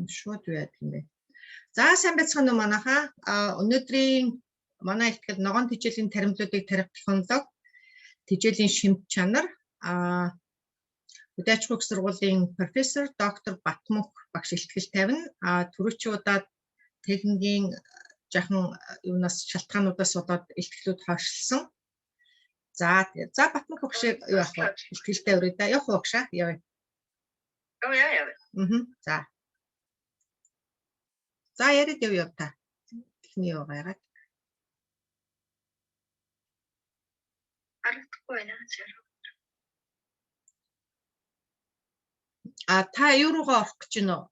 Шууд юу яадаг юм бэ? За сайн байцгаана уу манайхаа. Өнөөдрийн манай ихтгэл ногоон тэжээлийн таримтлуудыг тарих технологи, тэжээлийн шимт чанар, Хөдөө аж ахуйн их сургуулийн профессор доктор Батмөнх багш ихтгэл тавина. Түрүүчийн удаад техникийн жаахан юунаас шалтгаануудаас болоод ихтгэлүүд хойшлсон. За за Батмөнх багшийг юу яах вэ? Ихтгэлтэй өрөө да. Явах уу багшаа? Явъя. Яа яа. За. За яриад яв та. Техний юу гайгаад. Харагдахгүй байна. Та юу руугаа орох гэж байна уу?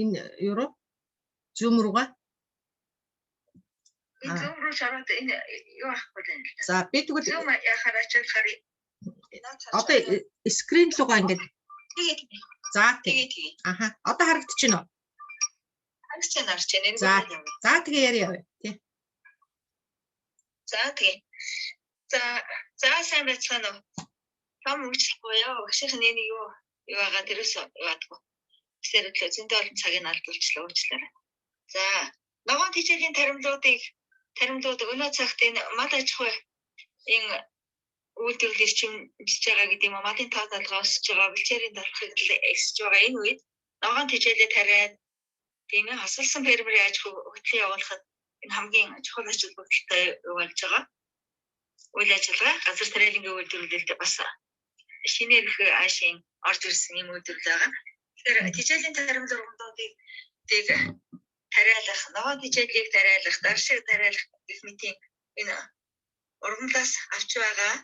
Энэ юу руу? Zoom руугаа? Энэ Zoom руу шараад энэ юу авахгүй байна л да. За би тэгвэл Zoom яхаар ачаалахаар одоо скрин руугаа ингээд тэгээд за тийм. тэгээд Аха. Одоо харагдаж байна уу? харагч нарч байна. За. За тэгээ яриа явъя. Тий. За тэгээ. За за сайн байцгаана уу? Том үйлчлэхгүй яа. Багшийн нэг юу юу байгаа тэрээс яадгүй. Тэгэхээр л зөндөө олон цагийг алдуулчлаа уучлаарай. За ногоон тэжээлийн таримлууд өнөө цагт энэ мал аж ахуй энэ үйлдвэрлэл эрчимжиж байгаа гэдэг юм уу, малын тоо толгой өсөж байгаа, бэлчээрийн талхыг өсөж байгаа энэ үед ногоон тэжээлээ тариад тийм хосолсон фермерийн аж ахуй хөтлөн явуулахад энэ хамгийн чухал ач холбогдолтой юу болж байгаа. Үйл ажиллагаа газар тариалангийн үйлдвэрлэлд бас шинээр их аашийн орж ирсэн юм үйлдвэрлэл байгаа. Тэгэхээр тэжээлийн таримл ургамлуудыг тийг тариалах, ногоон тэжээлийг тариалах, даршиг тариалах гэх мэтийн энэ ургамлаас авч байгаа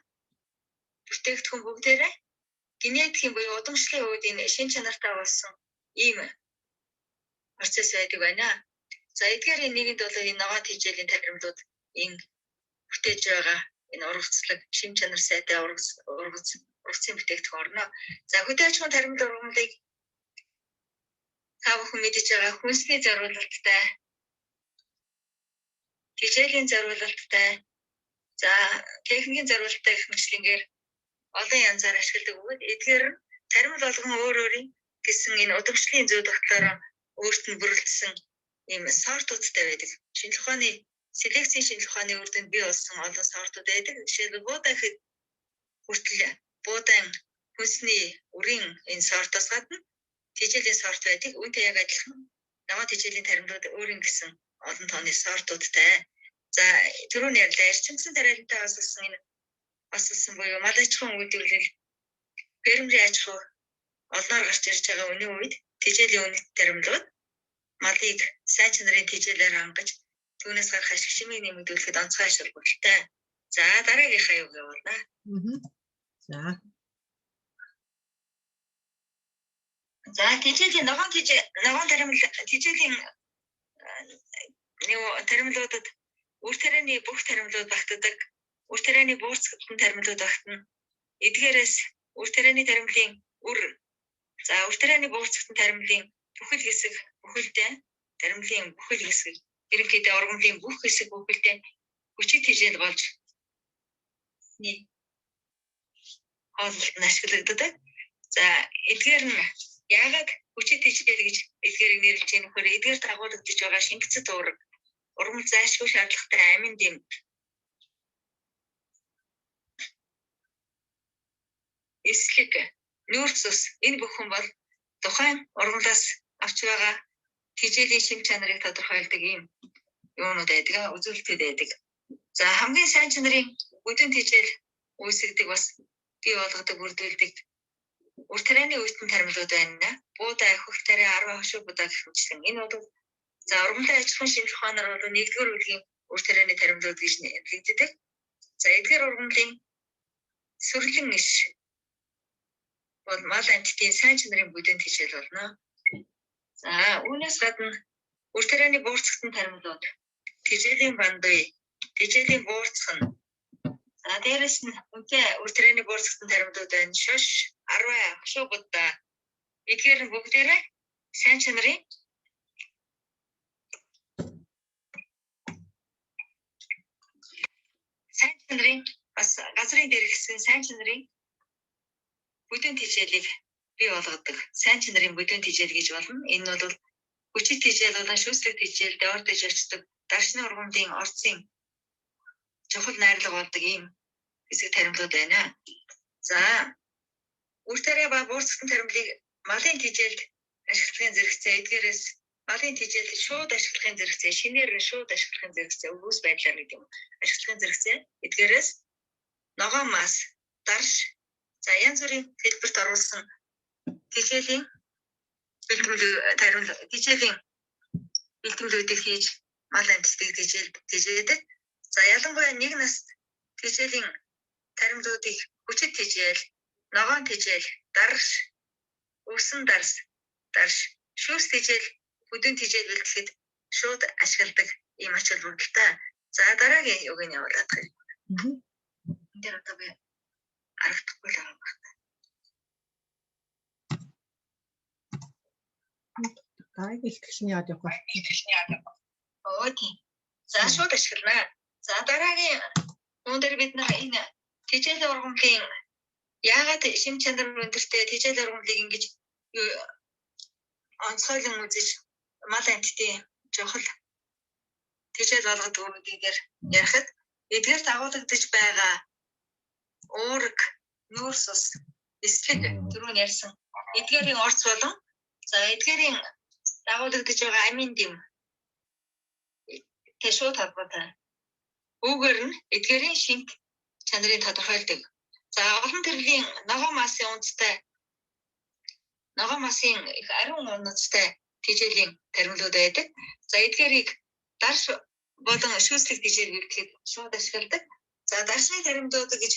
бүтээгдэхүүн бүгдээрээ генетикийн буюу удамшлын үед энэ шин чанартай болсон ийм процесс байдаг байна. За эдгээрийн нийгэмд бол энэ ногоон тэжээлийн таримлууд энэ бүтээж байгаа энэ ургацлаг шин чанар сайтай ургацын бүтээгдэхүүн орно. За хөдөө аж ахуйн таримл ургамлыг та бүхэн мэдэж байгаа хүнсний зориулалттай, тэжээлийн зориулалттай, за техникийн зориулалттай гэх мэтлэнгээр олон янзаар ашигладаг бөгөөд эдгээр нь таримл болгон өөр өөрийн гэсэн энэ удамшлын зүй тогтлоор өөрт нь бүрэлдсэн ийм сортуудтай байдаг. Шинжлэх ухааны селекцийн шинжлэх ухааны үр дүнд бий болсон олон сортууд байдаг. Жишээлбэл буудай гэхэд хүртэл буудан хүнсний үрийн энэ сортоос гадна тэжээлийн сорт байдаг. Үүнтэй яг адилхан ногоон тэжээлийн таримлууд өөрийн гэсэн олон тооны сортуудтай. За түрүүний ярьлаа эрчимсэн тариалантай асуулсан энэ асуулсан буюу мал аж ахуйн үйлдвэрлэл фермерийн аж ахуй олноор гарч ирж байгаа өнөө үед тэжээлийн үнэт таримлууд малыг сайн чанарын тэжээлээр хангаж түүнээс гарах ашиг шимийг нэмэгдүүлэхэд онцгой ач холбогдолтой. За дараагийнхаа юг явуулна. За. За тэжээлийн ногоон тэжээ ногоон таримл тэжээлийн юу таримлуудад үр тарианы бүх таримлууд багтдаг. Үр тарианы буурцгдан таримлууд багтана. Эдгээрээс үр тарианы таримлын үр за үр тарианы буурцгдан таримлын бүхэл хэсэг бүхэлдээ таримлын бүхэл хэсэг ерөнхийдөө ургамлын бүх хэсэг бүхэлдээ хүчит тэжээл болж хооллолт нь ашиглагддаг. За эдгээр нь яагаад хүчит тэжээл гэж эдгээрийг нэрлэж байгаа нөхөр эдгээр дагуулгадж байгаа шингэцэд уураг ургамал зайлшгүй шаардлагатай амин дэм эслэг нүүрс ус энэ бүхэн бол тухайн ургамлаас авч байгаа тэжээлийн шин чанарыг тодорхойлдог ийм юунууд байдаг, үзүүлэлтүүд байдаг. За хамгийн сайн чанарын бүдүүн тэжээл үүсгдэг бас бий болгодог, бүрдүүлдэг үр тарианы үеийн таримлууд байна. Буудай, хөх тариа, арвай, хошуу будаа гэх мэтлэн. Энэ бол за ургамлын аж ахуйн шинжлэх ухаанаар бол нэгдүгээр үеийн үр тарианы таримлууд гэж нэрлэгддэг. За эдгээр ургамлын сүрлэн иш бол мал амьтдын сайн чанарын бүдүүн тэжээл болно. За үүнээс гадна үр тарианы буурцагтан таримлууд, тэжээлийн бандуй, тэжээлийн буурцхан. За дээрэс нь үнтэй үр тарианы буурцагтан таримлууд байна. Шош, арвай, хошуу будаа. Эдгээр нь бүгдээрээ сайн чанарын бас газрын дэргэсэн сайн чанарын бүдүүн тэжээлийг бий болгодог. Сайн чанарын бүдүүн тэжээл гэж болно. Энэ нь бол Хүчит тэжээл болон шүүслэг тэжээлд ойртож очдог даршны ургамлын орцын чухал найрлага болдог ийм хэсэг таримлууд байна. За, үр тариа ба буурцсан таримлыг малын тэжээлд ашиглахын зэрэгцээ эдгээрээс малын тэжээлд шууд ашиглахын зэрэгцээ, шинээр нь шууд ашиглахын зэрэгцээ, өвөөс байдлаар гэдэг юм. Ашиглахын зэрэгцээ эдгээрээс ногоон мас, дарш, за янз бүрийн хэлбэрт оруулсан тэжээлийн бэлтгэл таримл тэжээлийн бэлтгэлүүдийг хийж мал амьтдыг тэжээдэг. За, ялангуяа нэг наст тэжээлийн таримлуудыг хүчит тэжээл, ногоон тэжээл, дарш, өвсөн дарс, дарш, шүүс тэжээл, хөдөн тэжээл бэлтгэхэд шууд ашигладаг ийм ач холбогдолтой. За, дараагийн юуг нь явуулаад байна. Энд дээр одоо би харагдахгүй л байгаа юм байна. Дараагийн илтгэл нь яад явах вэ? Оо тийм. За, шууд ашиглана. За, дараагийн юун дээр бид нар энэ тэжээлийн ургамлын яагаад шим чанар өндөртэй тэжээлийн ургамлыг ингэж онцгойлон үзэж мал амьтдын чухал тэжээл болгодог гэдгээр ярихад эдгээр дагуулгадж байгаа уураг, нүүрс ус, эслэг түрүүн ярьсан эдгээрийн орц болон за эдгээрийн дагуулгадж байгаа амин дэм тэ шууд холбоотой. Үүгээр нь эдгээрийн шинт чанарыг тодорхойлдог. За, олон төрлийн ногоон масын унцтай ногоон масын их ариун унцтай тэжээлийн таримлууд байдаг. За, эдгээрийг дарш болон шүүслэг тэжээл бэлтгэхэд шууд ашигладаг. За, даршны таримлууд гэж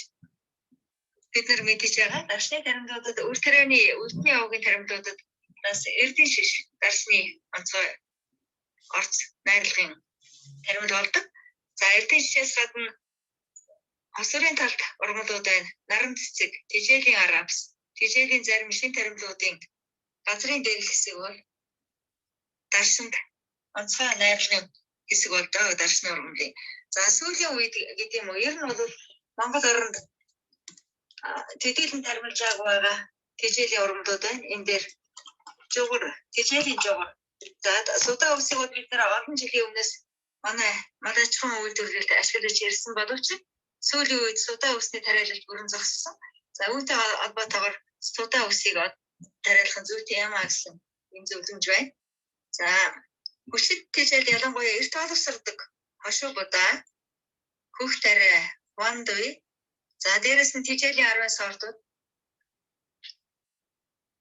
бид нар мэдэж байгаа. Даршны таримлуудад үр тарианы үлдний овгийн таримлуудад бас эрдэн шиш даршны онцгой орц найрлагын таримл болдог. За, эрдэн шишээс гадна хосрын талд ургамлууд байна. Наран цэцэг, тэжээлийн арабс, тэжээлийн зарим шин таримлуудын газрын дээрх хэсэг бол даршинд онцгой найрлагын хэсэг болдоо даршны ургамлын. За, сүүлийн үед гэдэг юм уу? Ер нь бол Монгол оронд төдийлөн таримлжааг байгаа тэжээлийн ургамлууд байна. Энэ дээр жугар, тэжээлийн жугар. За, судаа үсийг бол бид нар олон жилийн өмнөөс манай мал аж ахуйн үйлдвэрлэлд ашиглаж ирсэн боловч сүүлийн үед судаа үсний тариалалт бүрэн зогссон. За, үүнтэй холбоотойгоор судаа үсийг тариалах нь зүйтэй юм а гэсэн энэ зөвлөмж байна. За, хүчит тэжээл ялангуяа эрт боловсрдог хошуу будаа, хөх тариа, вандуй. За, дээрэс нь тэжээлийн 10 сортууд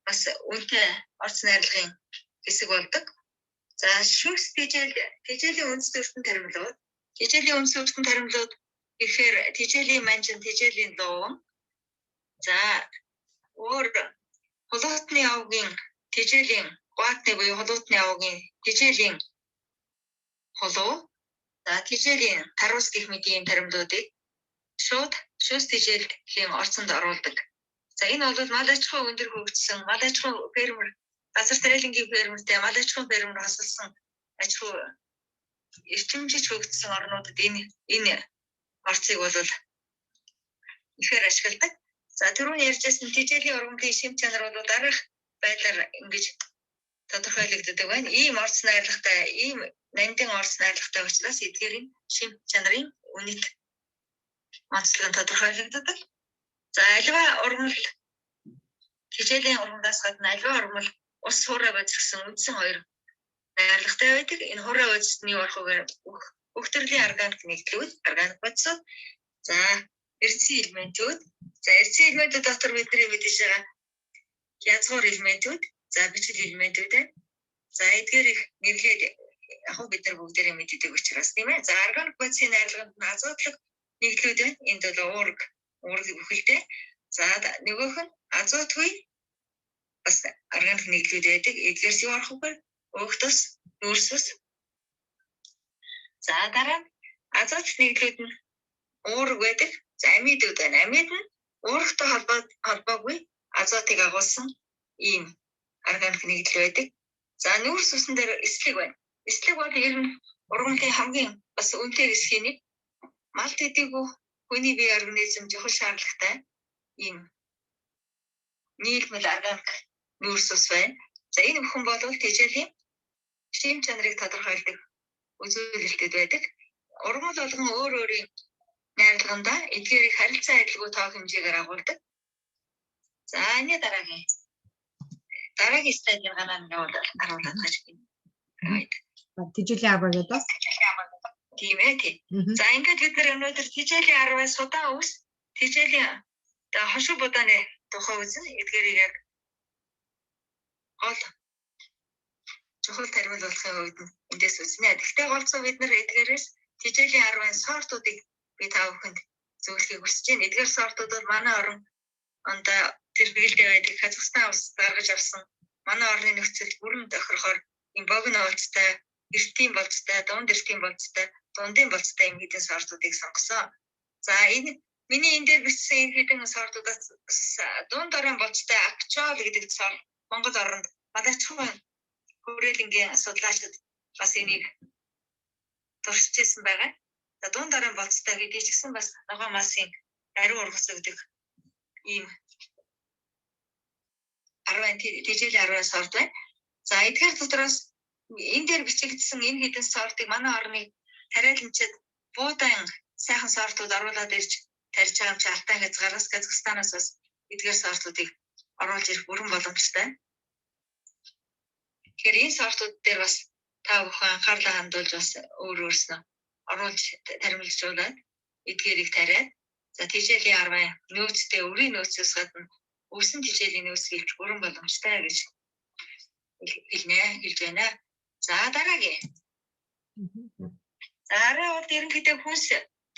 бас үнэтэй орц найрлагын хэсэг болдог. За, шүүс тэжээл, тэжээлийн үндэс төртөн таримлууд, тэжээлийн үндэс төртөн таримлууд гэхээр тэжээлийн манжин, тэжээлийн луун. За, өөр хулуутны овгийн тэжээлийн гуатны буюу хулуутны овгийн тэжээлийн хулуу. За, тэжээлийн тарус гэх мэт ийм таримлуудыг шууд шүүс тэжээлийн орцонд оруулдаг. За, энэ бол мал аж ахуй өндөр хөгжсөн, мал аж ахуй фермер, газар тариалангийн фермертэй мал аж ахуйн фермер хосолсон аж ахуй эрчимжиж хөгжсөн орнуудад энэ орцыг бол ихээр ашигладаг. За, түрүүний ярьжсэн тэжээлийн ургамлын шим чанар бол дараах байдлаар ингэж тодорхойлогддог байна. Ийм орц найрлагатай, ийм нандин орц найрлагатай учраас эдгээрийн шим чанарын үнэт онцлог нь тодорхойлогддог. За, альва ургамал тэжээлийн ургамлаас гадна альва ургамал ус хуурай бодис гэсэн үндсэн хоёр найрлагатай байдаг. Энэ хуурай бодисд нь юу орох вэ? Бүх төрлийн органик нэгдлүүд, органик бодисууд. За, эрдэсийн элементүүд. За, эрдэсийн элементүүд дотор бидний мэдэж байгаа язгуур элементүүд, за бичил элементүүд байна. За, эдгээр их нэрлээд яг бид нар бүгдээрээ мэддэг учраас тийм ээ. За, органик бодисын найрлаганд нь азотлог нэгдлүүд байна. Энд бол уураг, уураг бүхэлдээ. За, нөгөөх нь азотгүй бас органик нэгдлүүд байдаг. Эдгээрс юу орох вэ? Өөх тус, нүүрс ус. За, дараа нь азот нэгдлүүд нь уураг байдаг. За, амидууд байна. Амид нь уурагтай холбоогүй азотыг агуулсан ийм органик нэгдэл байдаг. За, нүүрс усан дээр эслэг байна. Эслэг бол ер нь ургамлын хамгийн бас үнэтэй хэсгийн нэг. Мал төдийгүй хүний бие организм чухал шаардлагатай ийм нийлмэл органик нүүрс ус байна. За, энэ бүхэн бол тэжээлийн Шим чанарыг тодорхойлдог үзүүлэлтэд байдаг. Ургамал болгон өөр өөрийн найрлагандаа эдгээрийг харилцан адилгүй тоо хэмжээгээр агуулдаг. За энэ дараагийн слайдыг ганаа нэг харуулаад гэж байна. Тижээлийн 10 гэдэг. Тийм ээ тий. За ингээд бид нар өнөөдөр тижээлийн 10-аас судаан өвс, тижээлийн хошуу будааны тухай үзнэ. Эдгээрийг яг гол чухал таримл болохын хувьд эндээс үзнэ. Гэхдээ голцоо бид нар эдгээрээс тижээлийн 10-ын сортуудыг би та бүхэнд зөвлөхийг хүсэж байна. Эдгээр сортууд бол манай орон ондоо зэрэгэлдээ байдаг Казахстан улс гаргаж авсан манай орны нөхцөлд бүрэн тохирохоор ийм богино болцтой, эртийн болцтой, дунд эртийн болцтой, дундын болцтой ийм хэдэн сортуудыг сонгосон. За энэ миний энэ дээр бичсэн энэ хэдэн сортуудаас дунд орон болцтой Акчол гэдэг сорт Монгол оронд Малачхан хүрээлэнгийн судлаачид бас энийг туршиж ирсэн байгаа. За дунд орон болцтой гэдэг ч гэсэн бас ногоон масын ариун ургац өгдөг ийм 10 тижээлийн 10 сорт байна. За эдгээр дотроос энэ дээр бичигдсэн энэ хэдэн сортыг манай орны тариаланчид буудан сайхан сортууд оруулаад ирж тарьж байгаа юм чи Алтай хязгаараас Казахстанаас бас эдгээр сортуудыг оруулж ирэх бүрэн боломжтой. Тэгэхээр энэ сортууд дээр бас та бүхэн анхаарлаа хандуулж бас өөр өөрснөө оруулж таримлжуулаад эдгээрийг тариад за тижээлийн 10 нөөцтэй өрийн нөөцөөс гадна өвсөн тижээлийн нөөц хийх бүрэн боломжтой гэж хэлнэ, хэлж байна. За дараагийн. За арай бол ерөнхийдөө хүнс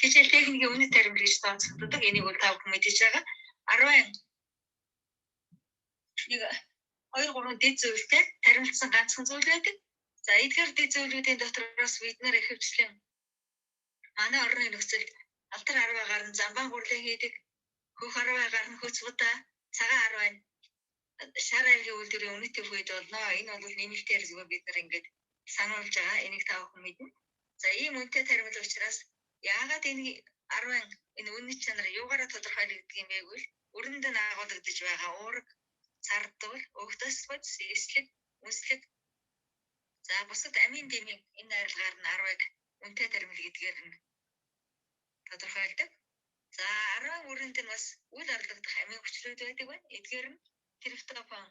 тижээл техникийн үнэт таримл гэж тооцогддог. Энийг бол та бүхэн мэдэж байгаа. 10 нэг 2 3 дэд зүйлтэй таримлсан ганцхан зүйл байдаг. За эдгээр дэд зүйлүүдийн дотроос бид нэр ихэвчлэн манай орны нөхцөлд алтар 10 гарan замбаан гурлын хийдэг, хөх 10 гарan хөөц будаа, цагаан 10 шар айлын үйлдвэрийн үнэт төвхөд болно. Энэ бол нэмэлтээр зүгээр бид нар ингээд сануулж байгаа. Энийг та бүхэн мэднэ. За ийм үнэтэй таримл учраас яагаад энэ 10 энэ үнэт чанар юугаараа тодорхойлогддог юм бэ гэвэл өрөнд нь агуулгадж байгаа уураг, цардуул, өгдөс бодис, эслэг, үнслэг. За бусад амийн дэмийн энэ найрлагаар нь 10-ыг үнэтэй таримл гэдгээр нь тодорхойлдог. За 10 өрөнд нь бас үл орлогдох амийн хүчлүүд байдаг байна. Эдгээр нь триптофан,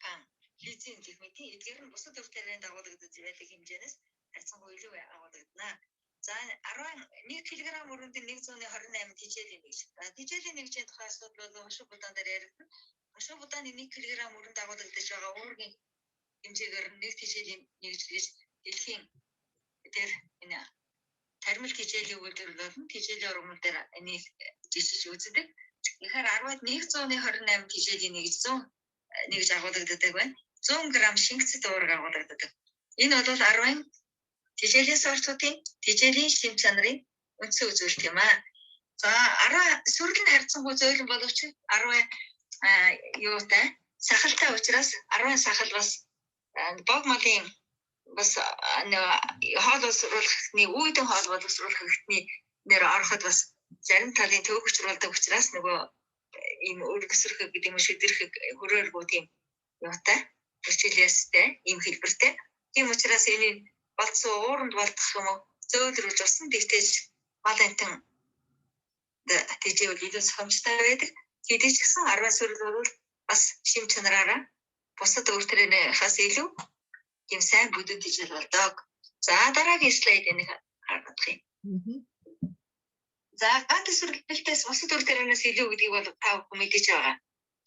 пан, лизин гэх мэт эдгээр нь бусад үр тарианд агуулгадаж байдаг хэмжээнээс харьцангуй илүү агуулгадана. За 11 кг өрөнд нь 128 тижээлийн нэгж. За тижээлийн нэгжийн тухай асуудал бол хошуу будаан дээр яригдана. Хошуу будааны 1 кг өрөнд агуулгадаж байгаа уургийн хэмжээгээр нь 1 тижээлийн нэгж гэж дэлхийн дээр энэ таримл тижээлийн үйлдвэр болон тижээлийн ургамал дээр энийг жишиж үздэг. Тэгэхээр 10-ад 128 тижээлийн нэгж 100 нэгж агуулгаддаг байна. 100 г шингэцэд уурга агуулгаддаг. Энэ бол 10 тижээлийн сортуудын тижээлийн шим чанарын үндсэн үзүүлэлт юм аа. За 10 сүрэл нь харьцангуй зөөлөн боловч 10 юутай сахалтай учраас 10 сахал бас бог малын бас хоол боловсруулахны үүдэн хоол боловсруулах хэрэгтний нэр ороход бас зарим талын төөгчрүүлдэг учраас нөгөө ийм өргөсрөхөг гэдэг юм шидэрхэг хөрөөргүү тийм юутай хүчилээстэй ийм хэлбэртэй. Тийм учраас энийг болцсон ууранд болдох юм уу зөөлрүүлж усан дэгтэж мал амтан тэжээвэл илүү сохомжтой байдаг. Хэдий ч гэсэн 10 сүрэл бол бас шим чанараараа бусад өр тэрнээс илүү тийм сайн бүдүүн тэжээл болдог. За дараагийн слайд энийг харагдах юм. За ган төсөрлөлтөөс бусад үр тарианаас илүү гэдгийг бол та бүхэн мэдэж байгаа.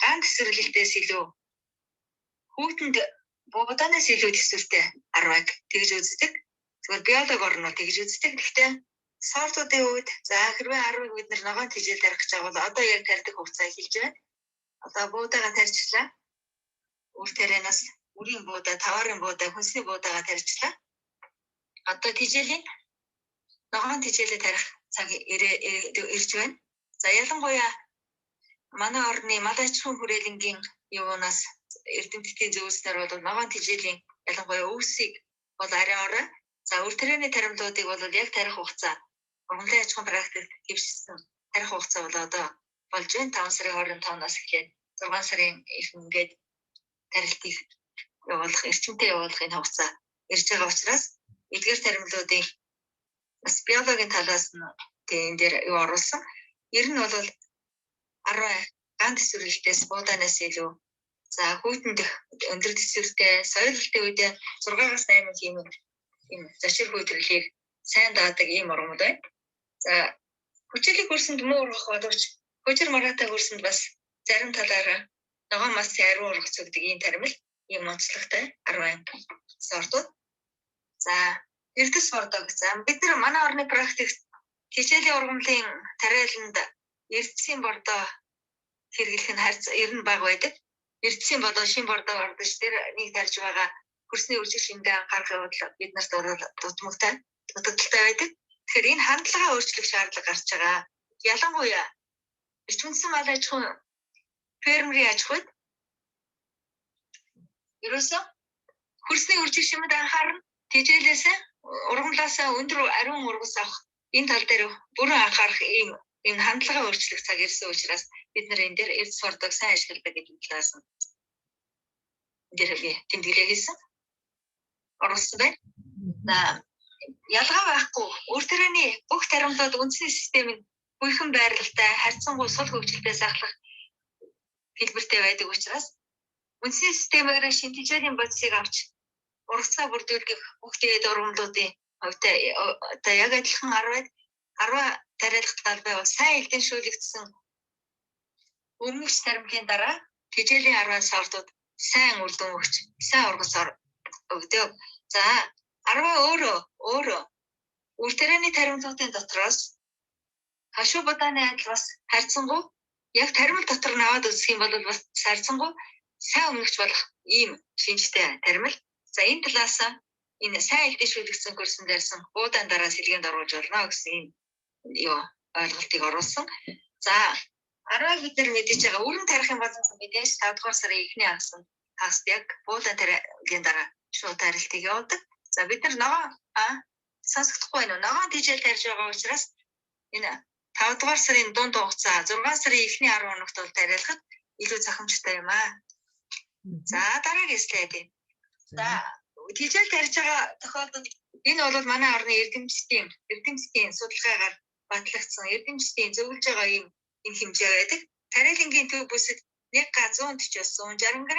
Ган төсөрлөлтөөс илүү хүүтэнд будаанаас илүү төсвөртэй 10-ыг тэгж үздэг. Зүгээр биолог орнууд тэгж үздэг. Гэхдээ сортуудын хувьд за хэрвээ 10-ыг бид нар ногоон тэжээл тарих гэж байгаа бол одоо яг тарьдаг хугацаа эхэлж байна. Одоо буудаага тарьчлаа. Үр тарианаас үрийн буудаа, таварын буудаа, хүнсний буудаага тарьчлаа. Одоо тэжээлийн ногоон тэжээлээ тарих цаг ирж байна. За ялангуяа манай орны мал аж ахуйн хүрээлэнгийн юунаас эрдэмтдийн зөвлөснөр бол ногоон тэжээлийн ялангуяа өвсийг бол арай орой. За үр тарианы таримлуудыг бол яг тарих хугацаа ургамлын аж ахуйн практикт хэвшсэн тарих хугацаа бол одоо болж байна. 5 сарын 25-наас эхлээд 6 сарын ихэнгээд тарилтыг явуулах, эрчимтэй явуулах энэ хугацаа ирж байгаа учраас эдгээр таримлуудын бас биологийн талаас нь энэ дээр юу оруулсан. Ер нь бол 10 ган төсвөрлөлтөөс буудаанаас илүү за хүйтэн дэх өндөр төсвөртэй соёлтой үедээ 6-аас 8 тийм юм зочир хүйтэрлийг сайн даадаг ийм ургамал байна. За хүчээлэг хөрсөнд муу ургах боловч хөжир мараатай хөрсөнд бас зарим талаараа ногоон масын ариун ургац өгдөг ийм таримл, ийм онцлогтой 10 сортууд. За Эрдэс бордог. За бид нар манай орны практикт хичээлийн ургамлын тариаланд эрдэсийн бордоо хэрэглэх нь харьц ер нь бага байдаг. Эрдэсийн бордоо, шин бордоо ордож тэр нэг тарьж байгаа хөрсний үржих шингээ анхаарах явдал бид нарт бол дутмагтай, дутагдaltaй байдаг. Тэгэхээр энэ хандлагаа өөрчлөх шаардлага гарч байгаа. Ялангуяа эрч хүндсэн мал аж ахуйн фермерийн аж ахуйд ерөөсөө хөрсний үржих шимэд анхаарна. Тэжээлээсээ ургамлаасаа өндөр ариун ургас авах энэ тал дээр бүрэн анхаарах ийм энэ хандлагаа өөрчлөх цаг ирсэн учраас бид нар энэ дээр эрдэс бордог сайн ашигладаг гэдэг талаас нь дээр би тэмдэглээ хийсэн. Оруулсан байна. За ялгаа байхгүй үр тарианы бүх таримлууд үндсний систем нь буйхан байрлалтай харьцангуй сул хөгжилтэй сахлах хэлбэртэй байдаг учраас үндсний системээр шинэ тэжээлийн бодисыг авч ургацаа бүрдүүлэх бүх дээд ургамлуудын хувьд одоо яг адилхан 10 тариалах талбай бол сайн элдэншүүлэгдсэн өмнөгч таримлын дараа тэжээлийн 10 сортууд сайн үр дүн өгч сайн ургац өгдөг. За 10 өөрөө үр тарианы таримлуудын дотроос хашуу будааны адил бас харьцангуй яг таримл дотор нь аваад үзэх юм бол бас харьцангуй сайн өмнөгч болох ийм шинжтэй таримл. За энэ талаас энэ сайн элдэншүүлэгдсэн хөрсөн дээрсэн буудаан дараа сэлгээнд оруулж болно гэсэн ийм юу ойлголтыг оруулсан. За 10 бид нар мэдээж байгаа өрн тарих юм бол мэдээж 5 дугаар сарын эхний хагас яг буудаан тариалын дараа шууд тарилтыг явуулдаг. За бид нар ногоон сонсогдохгүй байна уу? Ногоон тэжээл тарьж байгаа учраас энэ 5 дугаар сарын дунд хугацаа 6 сарын эхний 10 хоногт бол тариалахад илүү зохимжтой юм аа. За дараагийн слайд. За тэжээл тарьж байгаа тохиолдолд энэ бол манай орны эрдэмтдийн судалгаагаар батлагдсан эрдэмтдийн зөвлөж байгаа ийм энэ хэмжээ байдаг. Тариалангийн төв бүсэд 1 га 140-оос 160 г,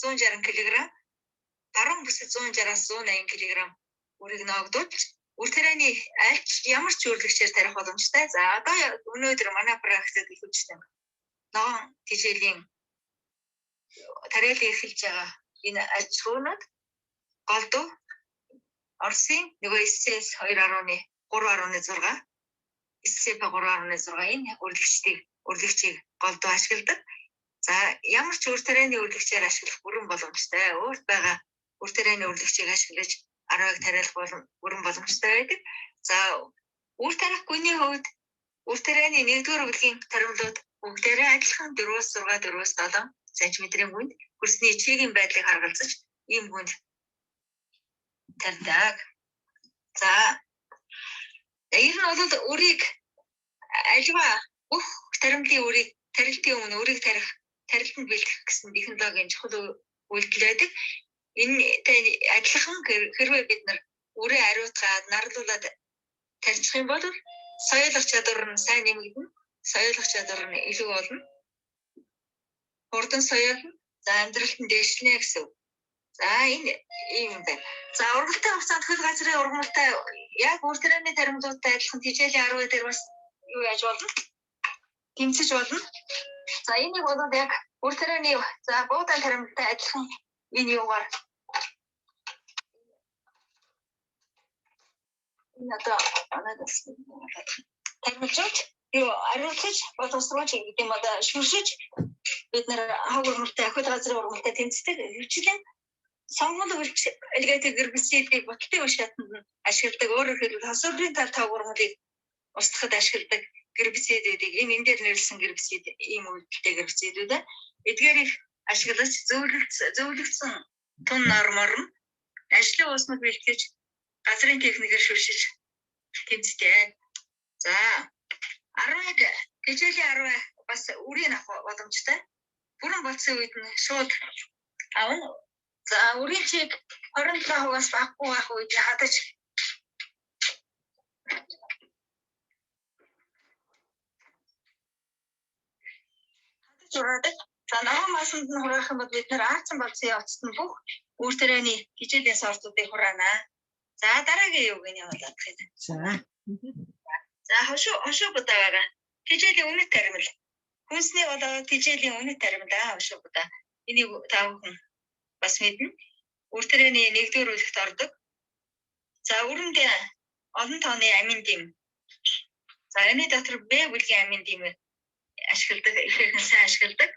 160 кг, баруун бүсэд 160-аас 180 кг үрийг ноогдуулж үр тарианы альч ямар ч үрлэгчээр тарих боломжтой. За одоо өнөөдөр манай практикт ихэвчлэн ногоон тэжээлийн тариалан эхэлж байгаа энэ аж ахуйнууд голдуу Оросын нөгөө СС 2.3.6 ССП 3.6 энэ үрлэгчийг голдуу ашигладаг. За ямар ч үр тарианы үрлэгчээр ашиглах бүрэн боломжтой. Өөрт байгаа үр тарианы үрлэгчийг ашиглаж 10-ыг тариалах бүрэн боломжтой байдаг. За үр тарих гүний хувьд үр тарианы 1-р бүлгийн таримлууд бүгдээрээ адилхан 4-6 4-7 см-ийн гүнд хөрсний чигийн байдлыг харгалзаж ийм гүнд тарьдаг. За ер нь бол үрийг альва бүх таримлын үрийг тарилтын өмнө үрийг тарих, тарилтанд бэлтгэх гэсэн технологийн чухал үйлдэл байдаг. Энэтэй адилхан хэрвээ бид нар үрээ ариутгаад нарлуулад тарьчих юм бол соёлох чадвар нь сайн нэмэгдэнэ, соёлох чадвар нь илүү болно. Хурдан соёлно. За амьдралт нь дээшлэнэ гэсэн. За энэ ийм юм байна. За ургалтай хугацаанд хөл газрын ургамалтай яг үр тарианы таримлуудтай адилхан тэжээлийн 10 дээр бас юу яаж болно? Тэмцэж болно. За энийг бол яг үр тарианы за буудаан таримлалтай адилхан энэ юугаар энэ одоо таримлж юу ариулж боловсруулж гэдэг юм одоо шүршиж бид нар хог ургамалтай хөл газрын ургамалтай тэмцдэг. Хөвчлэн сонгон хөлч алигатор гербицидийг баталтай үе шатанд нь ашигладаг. Өөрөөр хэлбэл хосуурын тал тог ургамлыг устгахад ашигладаг гербицидүүдийг ийм энэ дээр нэрлсэн гербицид ийм үйлдэлтэй гербицидүүд эдгээрийг ашиглаж зөвлөгдсөн тун нормоор нь ажлын уусмаг бэлтгэж газрын техникээр шүршиж тэмцдэг. За 10-ыг хичээлийн 10 бас үрийг авах боломжтой. Бүрэн болцсон үед нь шууд авна. За үрийн чиг 27%-аас багагүй байх үед хадаж ураадаг. За ногоон маасанд нь хураах юм бол бид нэр аацсан болцсон явцад нь бүх үр тарианы хичээлийн сортуудыг хураана. За дараагийн юуг нь явуулах юм. За. За хошуу будаа байгаа. Хичээлийн үнэт таримл. Хүнсний болоо хичээлийн үнэт таримл хошуу будаа. Энийг та бүхэн бас мэднэ. Үр тарианы нэгдүгээр үлэгт ордог. За өрөнд олон тооны амин дэм. За энэ дотор Б бүлгийн амин дэм ашигладаг, ихэрхэн сайн ашигладаг.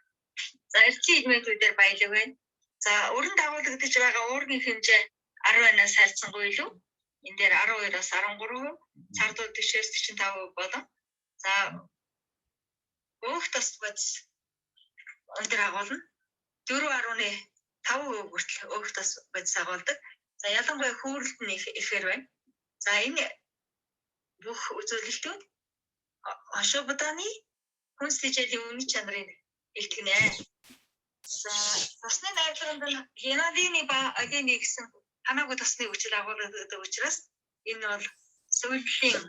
За эрчийн элементүүдээр баялаг байна. За өрн дагуулгадж байгаа уургийн хэмжээ 10-аас харьцангуй илүү. Энэ дээр 12-аас 13%, цардууд 40-аас 45% болон за өөх тос бодис өндөр агуулна. 4.5% хүртэл өөх тос бодис агуулдаг. За ялангуяа хүүрэлт нь ихээр байна. За энэ бүх үзүүлэлтүүд хошуу будааны хүнс хичээлийн үнэт чанарыг илтгэнэ. За тосны найрлаганд нь геналины ба алины гэсэн хамаагүй тосны хүчил агуулдаг учраас энэ бол сүйлийн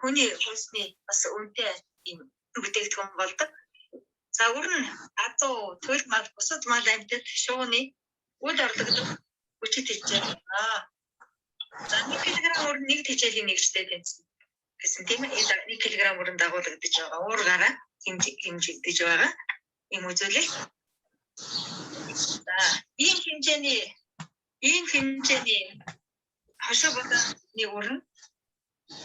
хүний хүнсний бас үнэтэй юм бүтээгдэхүүн болдог. За өрн азуу, туйл мал, бусад мал амьтад, шууны үл орлогдох хүчит хичээл. За 1 кг өрн 1 хичээлийн нэгжтэй тэнцэнэ гэсэн тийм ээ. 1 кг өрн дагуулгадж байгаа уургаараа хэмжигдэж байгаа юм үзүүлэлт. За ийм хэмжээний хошуу будааны өрн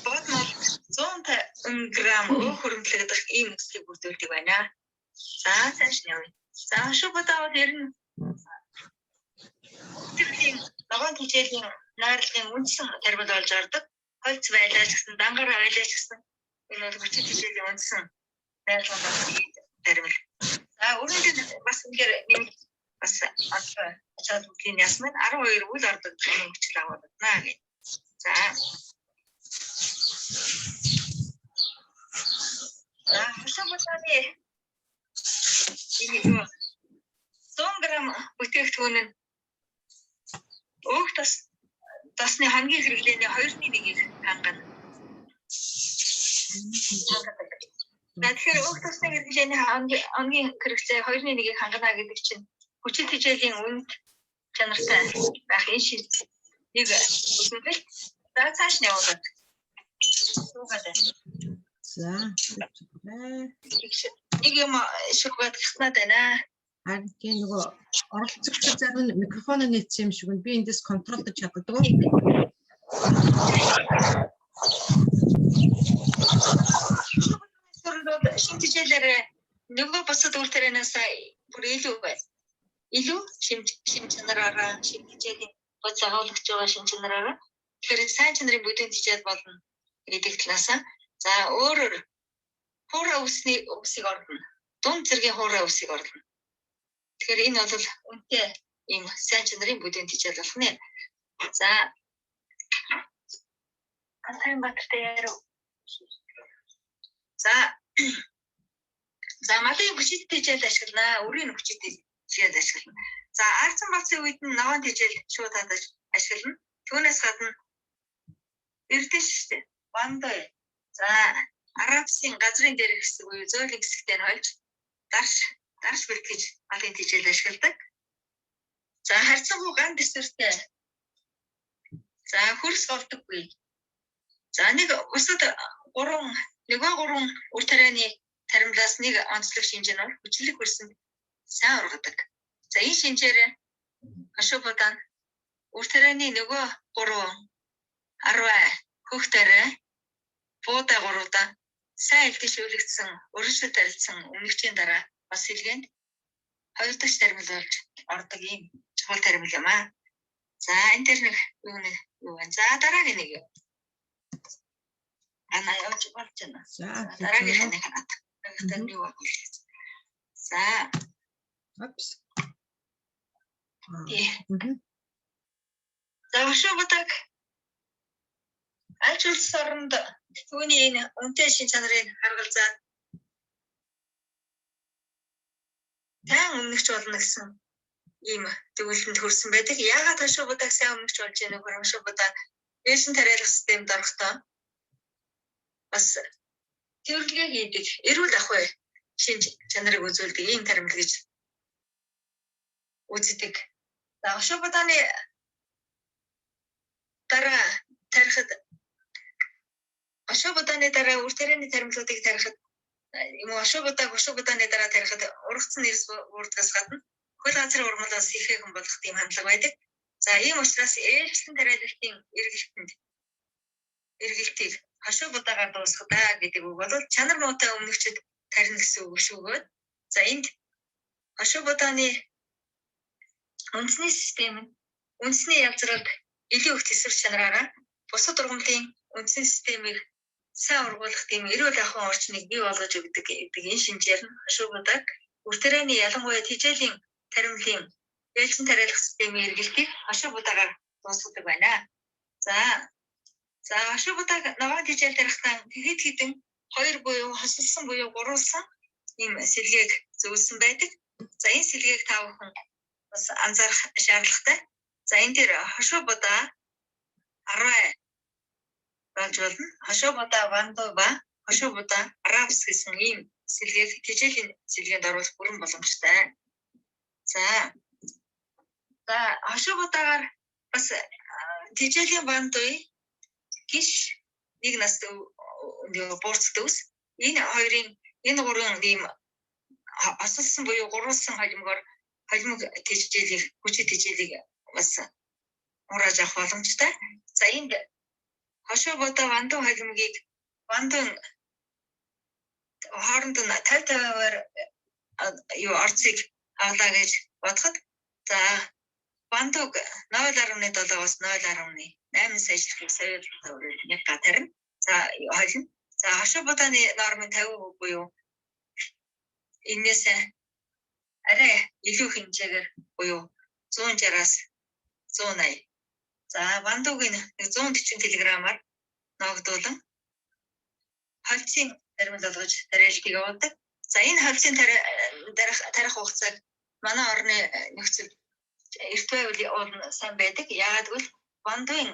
бод мал 150 г өөх хөрөмтлөгдөх ийм өслийг бүрдүүлдэг байна. За цааш нь явъя. За хошуу будаа бол ер нь төрлийн ногоон хичээлийн найрлагын үндсэн таримл болж ордог. Хольц байлаач гэсэн, дангаар байлаач гэсэн энэ бол хүчит хичээлийн үндсэн найрлагын таримл. За өрнөд бас үнээр нэмэлт бас онцгой ачаал бүлийн яс маань 12 үйл ордог юм хүчил агуулна гэх. За. За хошуу будааны энэ 100 г бүтээгдэхүүн нь өөх тосны хамгийн хэрэглээний 2.1-ийг хангана. За тэгэхээр өөх тосны хэрэглээний хамгийн хэрэгцээ 2.1-ийг хангана гэдэг чинь хүчит хичээлийн үнэт чанартай байх энэ шин нэг үзүүлэлт. За цааш нь явуулаад. Суугаад байна. За. Нэг юм шүүгээд гиснаад байна. Харин тийм нөгөө оролцогчид зарим нь микрофоноо нээсэн юм шиг байна. Би эндээс контролдож чаддаг. Шинэ хичээлээр нөгөө бусад үр тарианаас бүр илүү байна. Илүү шим чанараараа, шим хичээлийн бодис агуулгаж байгаа шим чанараараа. Тэгэхээр сайн чанарын бүдүүн хичээл болно гэдэг талаасаа. За өөрөөр хуурай үсний үсийг орлоно. Дунд зэргийн хуурай үсийг орлоно. Тэгэхээр энэ бол үнэтэй ийм сайн чанарын бүдүүн хичээл болох нэ. За Антайн Батартай ярив. За за малын хүчит хичээл ашиглана. Өрийн хүчит хичээл ашиглана. За арцсан болцын үед нь ногоон хичээл шууд хадаж ашиглана. Түүнээс гадна эрдэнэ шүү дээ. Бандой. За арабсын газрын дээр хэсэг буюу зөөлөн хэсэгтээ нь хольж дарш бэлтгэж малын хичээл ашигладаг. За харьцангуй ган төсвөртэй. За хөрс голдоггүй. За нэг бусад нөгөө гурван үр тарианы таримлаас нэг онцлог шинж нь бол хүчлэг хөрсөнд сайн ургадаг. За энэ шинжээр хошуу будаа үр тарианы нөгөө гурван арвай хөх тариа буудаа гурвуудаа сайн элдэж өвлөгдсөн өршөл тарилцсан өмнөгчийн дараа бас сэлгээнд хоёр дахь таримл болж ордог ийм чухал таримл юм аа. За энэ дээр нэг юу нэг юу вэ? За дараагийн нэг юу? Ана явж болж байна. За дараагийн нэг ханаад. Тэр юу вэ? За. Опс. За хошуу будаг аль ч улс оронд түүний энэ үнэтэй шин чанарыг харгалзаад тань өмнөгч болно гэсэн Ийм дүгнэлтэнд хүрсэн байдаг. Яагаад хошуу будааг сайн өмнөж болж байна вэ? Хошуу будаа ээлжин тариалах системд орохдоо бас цэвэрлэгээ хийдэг, эрүүл ахуй шинж чанарыг үзүүлдэг ийм таримл гэж үздэг. За, хошуу будааны дараа тарихад, хошуу будааны дараа үр тарианы таримлуудыг тарихад юм уу, хошуу будааг хошуу будааны дараа тарихад ургацсан эрс буурдгаас гадна хөл газрын урмалаас ихэхэн болох тийм хандлага байдаг. За, ийм учраас ээлжлэн тариалалтын эргэлтийг хошуу будаагаар дуусгадаа гэдэг үг бол чанар муутай өмнөгчд тарина гэсэн үг шүүгөөд. За, энд хошуу будааны үндэсний систем нь үндэсний ялзралд илүү их тэсвэр чанараараа бусад ургамлын үндсэн системийг сайн ургуулах тийм эрүүл ахуйн орчныг бий болгож өгдөг гэдэг энэ шинжээр нь хошуу будааг үр тарианы, ялангуяа тижээлийн таримлын ээлжин тариалах системийн эргэлтийг хошуу будаагаар дуусгадаг байна. За, хошуу будааг ногоон тижээл тарихдаа хэд хэдэн хоёр буюу хосолсон буюу гурвалсан ийм сэлгээг зөвлөсөн байдаг. За, энэ сэлгээг та бүхэн бас анзаарах шаардлагатай. За, энэ дээр хошуу будаа 10 болж болно. Хошуу будаа вандуу ба хошуу будаа рапс гэсэн ийм сэлгээг тижээлийн сэлгээнд оруулах бүрэн боломжтой. За, хошуу будаагаар бас тижээлийн вандуй гиш нэг нас буурцдаг ус. Энэ хоёрын, энэ гурван ийм осолсон буюу гурвалсан холимогоор холимог тижээлийг, хүчит тижээлийг бас хурааж авах боломжтой. За, энд хошуу будаа вандуу холимогийг вандуун хооронд нь 50 50-аар юу орцыг авлаа гэж бодоход, за, вандууг 0.7-оос 0.8 сая жилхийг сая нэг га тарина. За, холино. За, хошуу будааны нормын 50% буюу энэс арай илүү хэмжээгээр буюу 160-аас 180. За, вандуугийн 140 кг-аар ногдуулан холцын таримл болгож тариалдыг явуулдаг. За, энэ холцын тарих хугацааг манай орны нөхцөл эрт байвал уул сайн байдаг. Яагаад гэвэл вандуун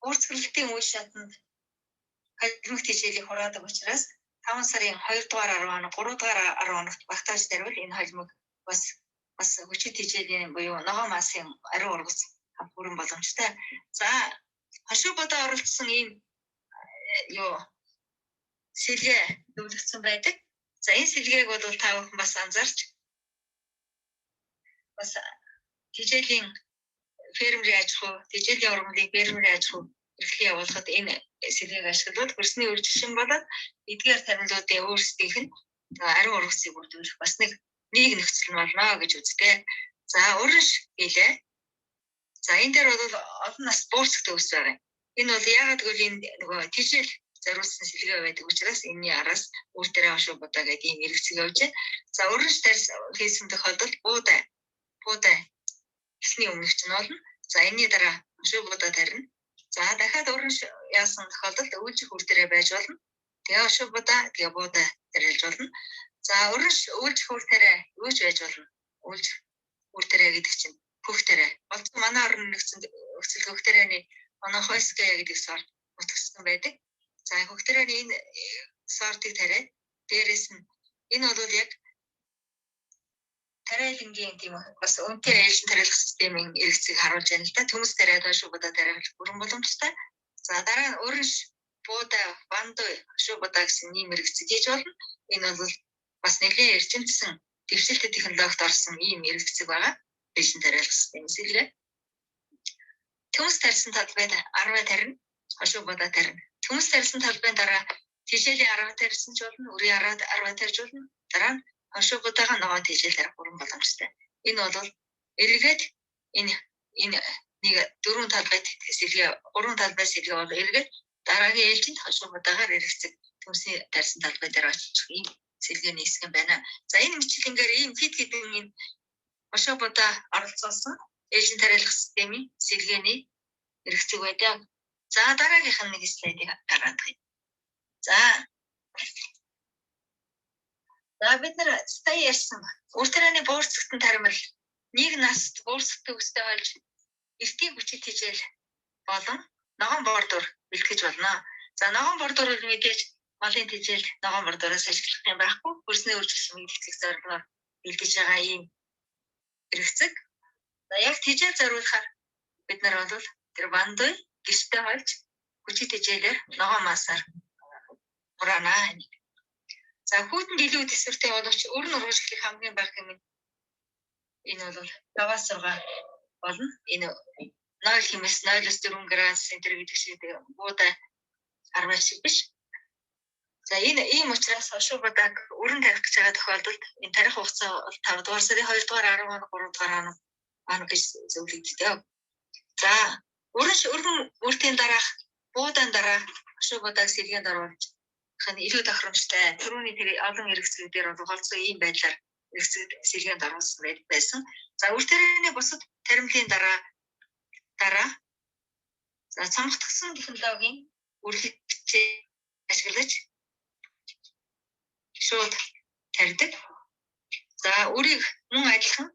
өөрчлөлтийн үе шатанд холимог тижээлийг хураадаг учраас 5 сарын 2 дугаар 10 хоног, 3 дугаар 10 хоногт багтааж таривал энэ холимог бас хүчит тижээлийн буюу ногоон массын ариун ургац авах бүрэн боломжтой. За, хошуу будаа оролцсон ийм юу сэлгээ зөвлөгдсөн байдаг. За, энэ сэлгээг бол та бүхэн бас анзаарч бас тижээлийн фермерийн аж ахуй, тижээлийн ургамлын фермерийн аж ахуй эрхлэн явуулахад энэ сэлгээг ашиглавал хөрсний үржишин болоод эдгээр таримлуудын өөрсдийнх нь ариун ургацыг бүрдүүлэх бас нэг нөхцөл нь болно гэж үздэг. За, уранш гэлээ. За, энэ дээр бол олон нас буурцагтай ус байгаа. Энэ бол яагаад гэвэл энэ нөгөө тижээл зориулсан сэлгээ байдаг учраас энэний араас үр дээрээ хошуу будаа гэдэг ийм эргэцэг явж байна. За, уранш тарьс хийсэн тохиолдолд буудай эхний өмнөгч нь болно. За, энэний дараа хошуу будаа тарина. За, дахиад уранш яасан тохиолдолд өвлжих үр дээрээ байж болно. Тэгээ хошуу будаа, тэгээ буудай тарилж болно. За, уранш өвлжих үр тариа юу ч байж болно. Өвлжих үр тариа гэдэг чинь хөх тариа. Болцсон манай орны нөхцөл хөх тарианы Монохойская гэдэг сорт утгасан байдаг. За, хөх тарианы энэ сортыг тариад дээрээс нь энэ бол яг тариалангийн тийм бас үнэтэй ээлжин тариалах системийн эргэцгийг харуулж байна л да. Төмс тариад хошуу будаа тариалах бүрэн боломжтой. За, дараа нь уранш буудаа, вандуй, хошуу будаа гэсэн ийм эргэцэг хийж болно. Энэ бол бас нэлээд эрчимдсэн дэвшилтэт технологид орсон ийм эргэцэг байгаа. Ээлжин тариалах систем сэлгээ. Төмс тарьсан талбайд 10 тарина, хошуу будаа тарина. Төмс тарьсан талбайн дараа тижээлийн 10 тарьсан ч болно, үрийн 10 тарьж болно. Дараа нь хошуу будаага ногоон тижээл тарих бүрэн боломжтой. Энэ бол эргээд энэ нэг дөрвөн талбайд сэлгээ, гурван талбай сэлгээ бол эргээд дараагийн ээлжинд хошуу будаагаар эргэцэг төмсний тарьсан талбай дээр очих ийм сэлгээний хэсэг юм байна. За, энэ мэтлэнгээр ийм хэд хэдэн энэ хошуу будаа оролцуулсан ээлжин тариалах системийн сэлгээний эргэцэг байдаг. За, дараагийнх нь нэг слайдыг гаргаад байна. За, бид нар сая ярьсан үр тарианы буурцагтан таримал Нэг наст буурсагтай үстэй болж эртийг хүчит тижэл болон ногоон бордор бэлтгэж болно. За ногоон бордор бол мэдээж малын тижэл ногоон бордороос ашиглах юм байхгүй. Хөрсний өөрчлөлт мэдлэг зорилгоор бэлдэж байгаа ийм хэрэгцэг. За яг тижэл зориулахаар бид нар бол тэр вандуй гэртээ болж хүчит тижээлээр ногоон масаар хураана. За хүүтэнд илүү төсвөртэй боловч өрн ургамшлыг хамгийн бага юм. Энэ бол 5-6 болно. Энэ 0 хэмээс 0-4 градус центр гэдэг шиг буудай армай шиг биш. За энэ ийм учраас хошуу будааг өрн тавих гэж байгаа тохиолдолд энэ тарих хугацаа бол 5 дугаар сарын 2 дугаар 10 хоног 3 дугаар хоног гэж зөвлөгддөг. За өргөн үртийн дараах буудаан дараа хошуу будааг сэлгээнд оруулж нь илүү тохиромжтой. Түрүүний тэр олон хэрэгцээгээр бол голцоо ийм байдлаар хэрэгцээ сэлгээнд оруулсан байсан. За үр тарианы бусад таримлын дараа за цамхтгсан технологийн үрлэгчээ ашиглаж шууд тарьдаг. За үрийг мөн адилхан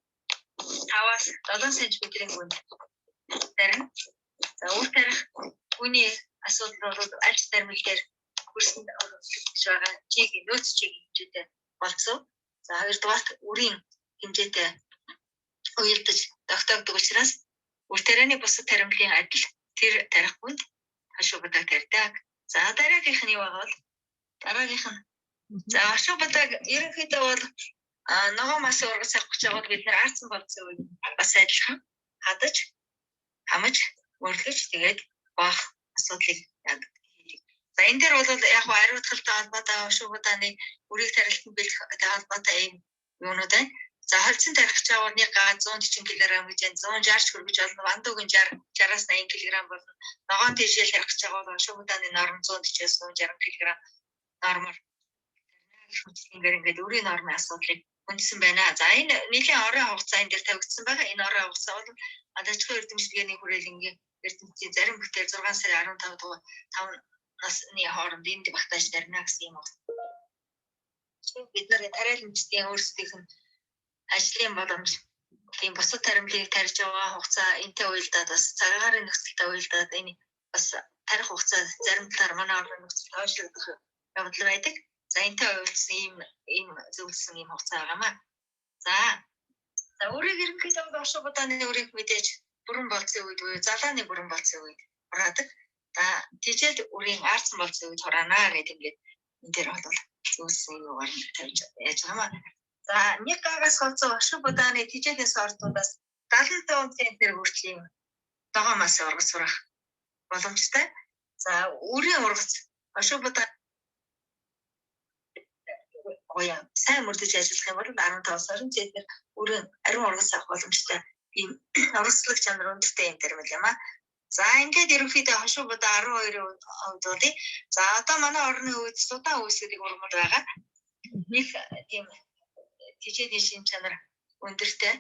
5-аас 7 см-ийн гүнд тарина. За үр тарих үүний асуудал бол альч таримл дээр хөрсөнд оруулж байгаа чиг нөөц чиг хэмжээтэй болцоо. За хоёрдугаарт үрийн хэмжээтэй уялдаж тогтоогддог учраас үр тарианы бусад таримлын адил тэр тарих гүнд хашуу будааг тарьдаг. За дараагийнх нь юу байгаа бол дараагийнх нь за хашуу будааг ерөнхийдөө бол ногоон масын ургац авах гэж байгаа бол бид нэр арцсан болцсон үед бас адилхан хадаж хамаж мөрлөж тэгээд баах асуудлыг яадаг. За энэ дээр бол яг ариутгалтай холбоотой хошуу будааны үрийг тарилтанд бэлтгэхтэй холбоотой ийм юунууд байна. За холцсон тарих гэж байгаа нэг га 140 кг гэж байна. 160 хүргэж болно. Вандуугийн 60 60-аас 80 кг болно. Ногоон тийшээ тарих гэж байгаа бол хошуу будааны норм 140-аас 160 кг нормоор хүчнээр ингээд үрийн нормын асуудлыг хүндсэн байна. За энэ нэлийн орон хугацаа энэ дээр тавигдсан байгаа. Энэ орон хугацаа бол аж ахуйн эрдэмтдийн хүрээлэнгийн эрдэмтдийн зарим бүтээл 6 сарын 15 дугаар 5 насны хооронд энд багтааж тарина гэсэн юм байна. Бид нарын тариаланчдын өөрсдийнх нь ажлын боломж тийм бусад таримлыг тарьж байгаа хугацаа энтэй уялдаад бас цагаагаар нөхцөлтэй уялдаад энэ бас тарих хугацаа зарим талаар манай орны нөхцөл хойшлогдох явдал байдаг. За энтэй уялдсан ийм зөвлөсөн ийм хугацаа байгаамаа. За үрийг ерөнхийдөө оршин будааны үрийг мэдээж бүрэн болцсон үед буюу залааны бүрэн болцсон үед хураадаг. За тийжээд үрийн арцсан болцсон үед хураана гэдэг ингээд энэ дээр бол зөвлөсөн юугаар тавьж яаж байгаа маа. За нэг гагаас голцоо оршин будааны тижээлийн сортуудаас 75 центнер хүртэл ийм ногоон масын ургац сурах боломжтой. За үрийн ургац оршин будаа гоё сайн мөрдөж ажиллах юм бол 15-20 центнер үрийн ариун ургац авах боломжтой ийм ургацлаг чанар өндөртэй юм таримл юм аа. За ингээд ерөнхийдөө хошуу будаа 12-ийн хувьд бол за одоо манай орны үед судаан үүсгэдэг ургамал байгаа. Нэг тийм тижээний шин чанар өндөртэй.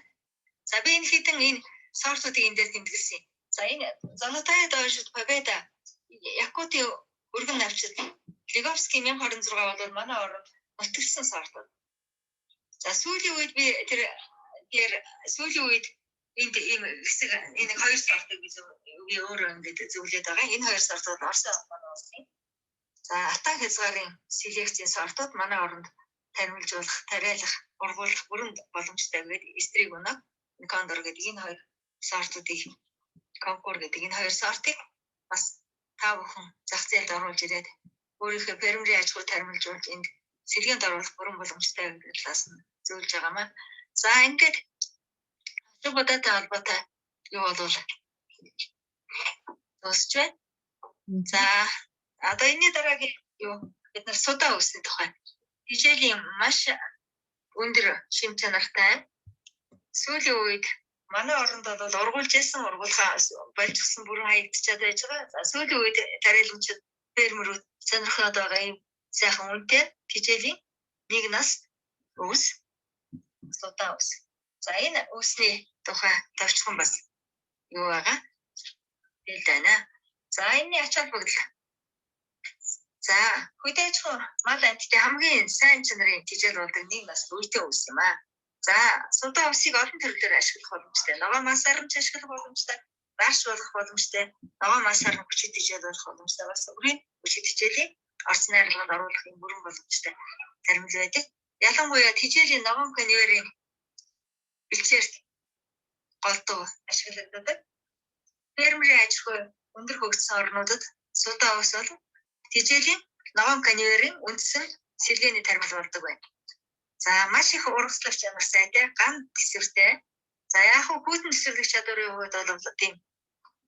За би энэ хэдэн энэ сортуудыг энэ дээр тэмдэглэсэн. За энэ Золотая дойшид Победа Якутийн өргөн навчид Лиговский 1026 бол манай оронд нутагсан сортууд. За сүүлийн үед би тэр сүүлийн үед энд ийм хэсэг энэ хоёр сортыг би өөрөө ингээд зөвлөд байгаа. Энэ хоёр сорт бол Орос манай улсын. За ата хязгаарын селекцийн сортууд манай оронд таримлжуулах, тариалах, ургуулах бүрэн боломжтой гэдэг эстриг өнөө кондор гэдэг энэ хоёр сортуудыг конкур гэдэг энэ хоёр сортыг бас та бүхэн зах зээлд оруулж ирээд өөрийнхөө фермерийн аж ахуй таримлжуулж энд сэлгээнд оруулах бүрэн боломжтой гэдэг талаас нь зөвлөж байгаамаа. За ингээд хошуу будаатай холбоотой юу болвол дуусч байна. За одоо энэний дараагийн юу бид нар судаа үүсний тухай. Хичээлийн маш өндөр шим чанартай. Сүүлийн үед манай оронд бол ургуулж исэн ургуулхаа болжсон бүрэн хаягдчиад байж байгаа. За сүүлийн үед тариаланчид фермерүүд сонирхоод байгаа юм сайхан үнэтэй хичээлийн нэг нас өвс судаа өвс. За энэ өвсний тухай товчхон бас юу байгаа? Хэл байна. За энэний ач холбогдол. За хөдөө аж ахуй мал амьтдын хамгийн сайн чанарын тижэл болдог нэг нас үетэй өвс юм аа. За, судаа усыг олон төрлөөр ашиглах боломжтой. Ногоон масаар нь ч ашиглах боломжтой, дарч болох боломжтой, ногоон масаар нь хүчит хичээл болох боломжтой. Бас үрийн хүчит хичээлийн орц найрлаганд оруулах юм бүрэн боломжтой таримл байдаг. Ялангуяа тижээлийн ногоон конверийн бэлчээрт голдуу ашиглагддаг. Фермерийн аж ахуй өндөр хөгжсөн орнуудад судаа ус бол тижээлийн ногоон конверийн үндсэн сэргээний таримл болдог байна. За, маш их ургаслах чанар сайтай, ган төсвөртэй. За, яг хөө хүйтэн төсвөрлөх чадварын хувьд бол тийм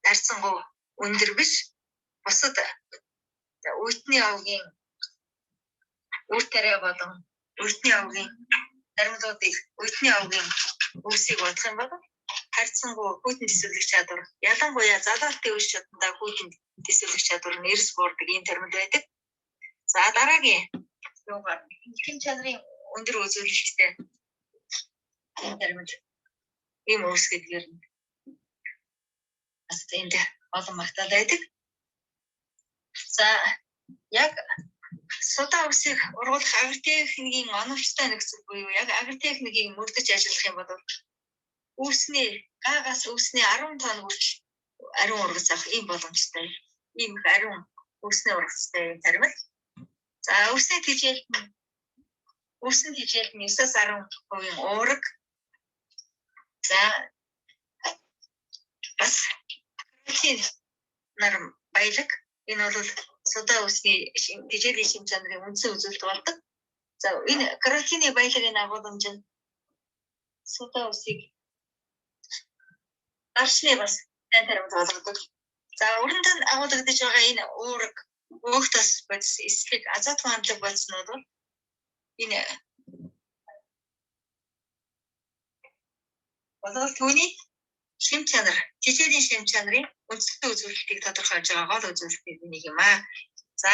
нарцсангуу өндөр биш. Бусад үтний овгийн үр тариа болон үтний овгийн таримлуудыг үтний овгийн өвсийг бодох юм бол харьцангуй хүйтэн төсвөрлөх чадвар, ялангуяа залаалтын үе шатанда хүйтэн төсвөрлөх чадвар нь эрс буурдаг ийм таримл байдаг. За, дараагийн юугаар хэм чанарын өндөр үзүүлэлттэй таримл ийм өвс гэдгээр нь бас энд олон магтаал байдаг. За, яг судаа үсийг ургуулах агротехникийн оновчтой нөхцөл буюу яг агротехникийг мөрдөж ажиллах юм бол үүсний гаагаас үүсний 10 тонн хүртэл ариун ургац авах ийм боломжтой. Ийм их ариун үүсний ургацтай таримл. За, үүсний тэжээлт нь үүсний тэжээлт нь 9-аас 10% уураг. За, бас каротин нар баялаг. Энэ бол судаа үсний тэжээлийн шим чанарын үндсэн үзүүлэлт болдог. За, энэ каротины баялагын агуулмж нь судаа үсийг даршны бас сайн таримт болгодог. За, өрөнд нь агуулгадж байгаа энэ уураг, өөх тас бодис, эслэг, азот хандлаг бодиснууд бол энэ болол түүний шим чанар, тэжээлийн шим чанарын үндсэн үзүүлэлтийг тодорхойлж байгаа гол үзүүлэлтийн нэг юм аа. За,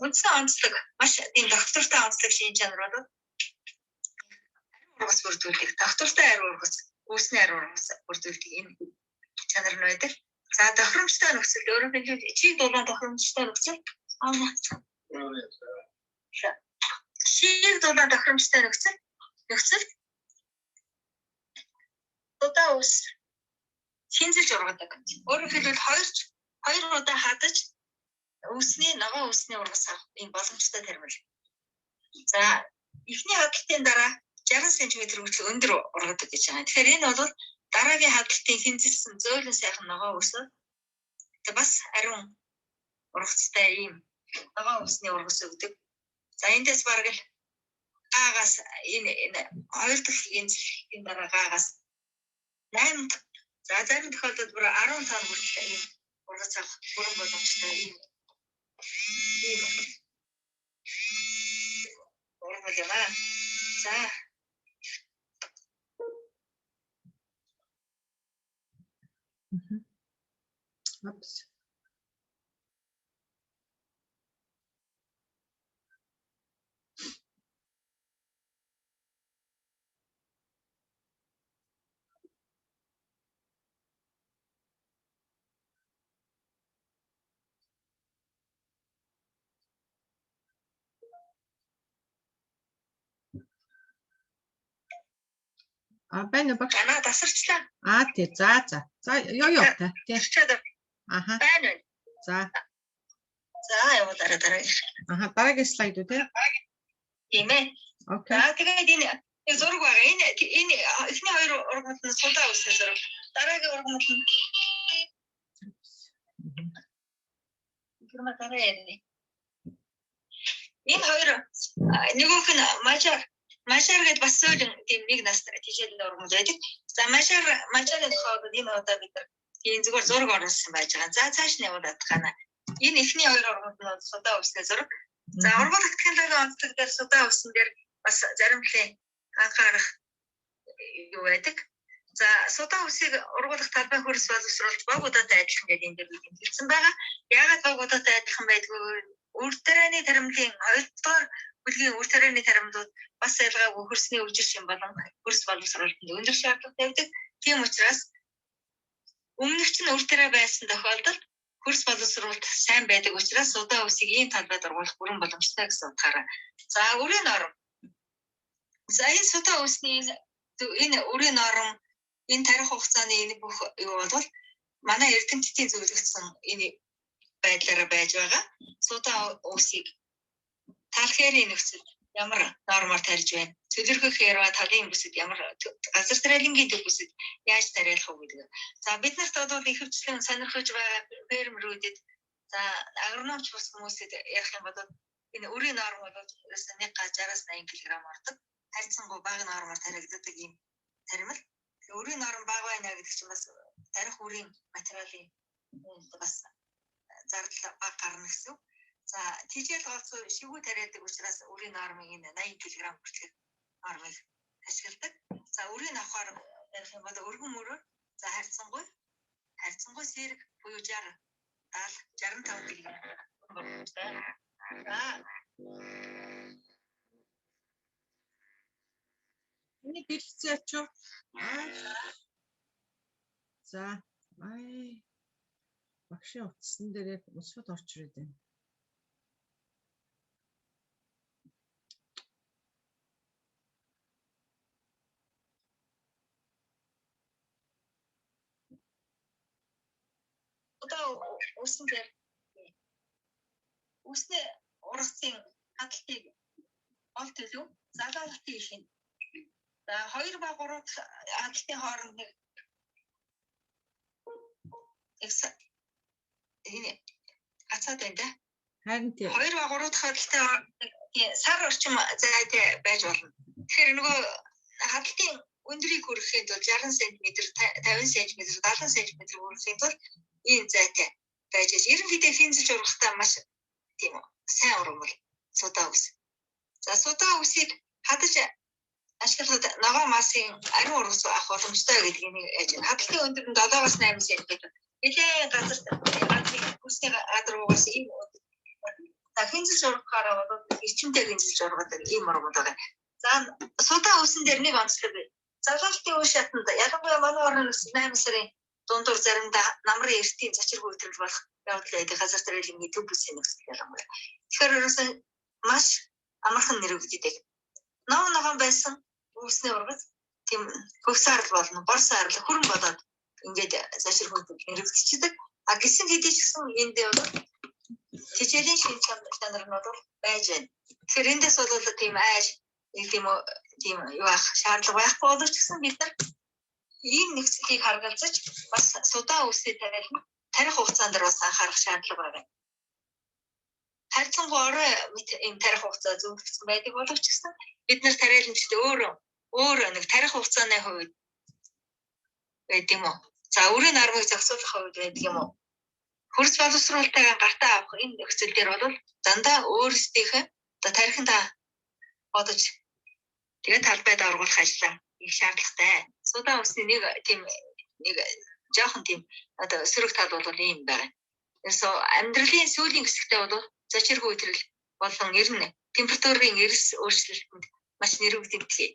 үндсэн онцлог, маш тийм доктортой онцлог шим чанар бол ариун ургац бүрдүүлдэг. Доктортой ариун ургац, үүсний ариун ургац бүрдүүлдэг энэ чанар нь байдаг. За, тохиромжтой нөхцөл, өөрөөр хэлбэл чиг дулаан тохиромжтой нөхцөл. Чиг дулаан тохиромжтой нөхцөл удаа ус хинзэлж ургадаг. Өөрөөр хэлбэл хоёр удаа хадаж үүсний ногоон үүсний ургац авах ийм боломжтой таримл. За, эхний хадалтын дараа 60 см хүртэл өндөр ургадаг гэж байгаа. Тэгэхээр энэ бол дараагийн хадалтын хинзэлсэн зөөлөн сайхан ногоон ус. Тэгээ бас ариун ургацтай ийм ногоон усны ургац өгдөг. За, эндээс бараг л гаагаас энэ хоёр дахь хинзлэхийн дараа гаагаас 8, за зарим тохиолдолд бүр 10 тонн хүртэл ийм ургац авах бүрэн боломжтой ийм ургамал юм аа. За, Oops. А байна багш. Танаа тасарчлаа. А тий. За за. За ёо ёо та. Тий. Тасарчаад Аха. байна уу? За. За, явуулаарай дараагийн. Аха, дараагийн слайд үү тий? Тийм ээ. Окей. За, тэгээд энэ нэг зураг байгаа. Энэ эхний хоёр ургамал нь судаа үсний зураг. Дараагийн ургамал нь тэр дараа ярина. Энэ хоёр нөгөөх нь мажар. Мажар гэдээ бас сөүлэн тийм нэг нас тийшээ ургамал байдаг. За, мажарын тухайд энэ удаа бид нар тийм зүгээр зураг оруулсан байж байгаа. За, цааш нь явуулаад гана. Энэ эхний хоёр ургамал нь судаа үсний зураг. За, ургуулах технологийн онцлог дээр судаа үсэн дээр бас зарим төрлийн анхаарах юу байдаг. За, судаа үсийг ургуулах талбай хөрс боловсруулж бог удаатай адилхан гэдэг энэ дээр бид хэлсэн байгаа. Яагаад бог удаатай адилхан байдгүй вэ? Үр тарианы таримлын хоёрдугаар бүлгийн үр тарианы таримлууд бас ялгаагүй хөрсний үжир шин болон хөрс боловсруулалтанд өндөр шаардлага тавьдаг. Тийм учраас өмнөх чинь үр тариа байсан тохиолдолд хөрс боловсруулалт сайн байдаг учраас судаа үсийг ийм талбайд ургуулах бүрэн боломжтой гэсэн утгаараа. За, өрийн норм. За энэ судаа үсний энэ үрийн норм, энэ тарих хугацааны энэ бүх юу бол манай эрдэмтдийн зөвлөгдсөн энэ байдлаараа байж байгаа. Судаа үсийг талхерийн нөхцөл ямар нормоор тарьж байна? Цөлөрхөх ярва талын бүсэд ямар газар тариалангийн төв бүсэд яаж тариалах уу гэдэг. За бид нарт бол ихэвчлэн сонирхож байгаа фермерүүдэд, за агрономч бус хүмүүсэд ярих юм бол энэ үрийн норм бол нэг га 60-аас 80 кг ордог. Харьцангуй бага нормоор тариагддаг ийм таримал. Үрийн норм бага байна гэдэг чинь бас тарих үрийн материалын бас зардал бага гарна гэсэн. За тижэл голцоо шивүү тариадаг учраас үрийн нормыг энэ 80 кг хүртэлх нормыг ашигладаг. За үрийг авахар ярих юм бол өргөн мөрөөр за харьцангуй сэрэг буюу 60 70 65 кг боломжтой. За Миний дэлгэцээ ачуу. За ай багшийн утсан дээр яг усуд орж ирээд байна. Одоо үсэн дээр үсний ургацын хадалтыг гол төлөв залаалтын их юм. За 2 ба 3 дахь хадалтын хооронд нэг энэ гацаад байна да. Харин тийм. 2 ба 3 дахь хадалтын хооронд сар орчим зайтай байж болно. Тэгэхээр нөгөө хадалтын өндрийг хүрэхийн тулд 60 см, 50 см, 70 см хүрэхийн тулд ийм зайтай байж ерөнхийдөө хинзэлж ургахдаа маш тийм сайн ургамал судаа ус. За судаа усыг хадаж ашиглахад ногоон масын ариун ургац авах боломжтой гэдгийг нэг яаж байна. Хадалтын өндөр нь 7-оос 8 см. Нэлээд газар газрын хүсний газар угаас ийм за хинзэлж ургахаараа бол эрчимтэй хинзэлж ургадаг ийм ургамал байгаа. За судаа усан дээр нэг онцлог бий. Залгалтын үе шатанд ялангуяа манай орны 8 сарын дундуур заримдаа намрын эртийн зочиргүй өдрөл болох явдал байдаг газар тариалангийн төв бүсийн нөхцөл ялангуяа. Тэгэхээр ерөөсөн маш амархан нэрвэгддэг. Нов ногоон байсан үүсний ургац тийм хөвсаарл болно, бор саарл хүрэн болоод ингээд зочиргүй нэрвэгдчихдэг. А гисэн хэдий ч гэсэн энд бол тижээлийн шинж чанар нь бол байж байна. Тэгэхээр эндээс бол тийм айш нэг тийм тийм юу ах шаардлага байхгүй боловч гэсэн бид нар ийм нөхцөлийг харгалзаж бас судаа үсээ тариална тарих хугацаан дээр бас анхаарах шаардлага байна. Харьцангуй орой ийм тарих хугацаа зөвлөгдсөн байдаг боловч гэсэн бид нар тариаламжид өөрөө өөр нэг тарих хугацааны хувьд байдаг юм уу? За өрийн нармыг зохицуулах хувьд байдаг юм уу? Хөрс боловсруулалтайгаа гартаа авах энэ нөхцөл дээр бол дандаа өөрсдийнхээ одоо тарихындаа бодож тэгээд талбайд оруулах ажлаа их шаардлагатай. Судаа усны нэг тийм нэг жоохон тийм одоо сөрөг тал бол ийм байна. Ерөөсөө амьдралын сүүлийн хэсэгтээ бол зочиргүй өдрөл болон ер нь температурын эрс өөрчлөлтөнд маш нэрвэгдэмтгий.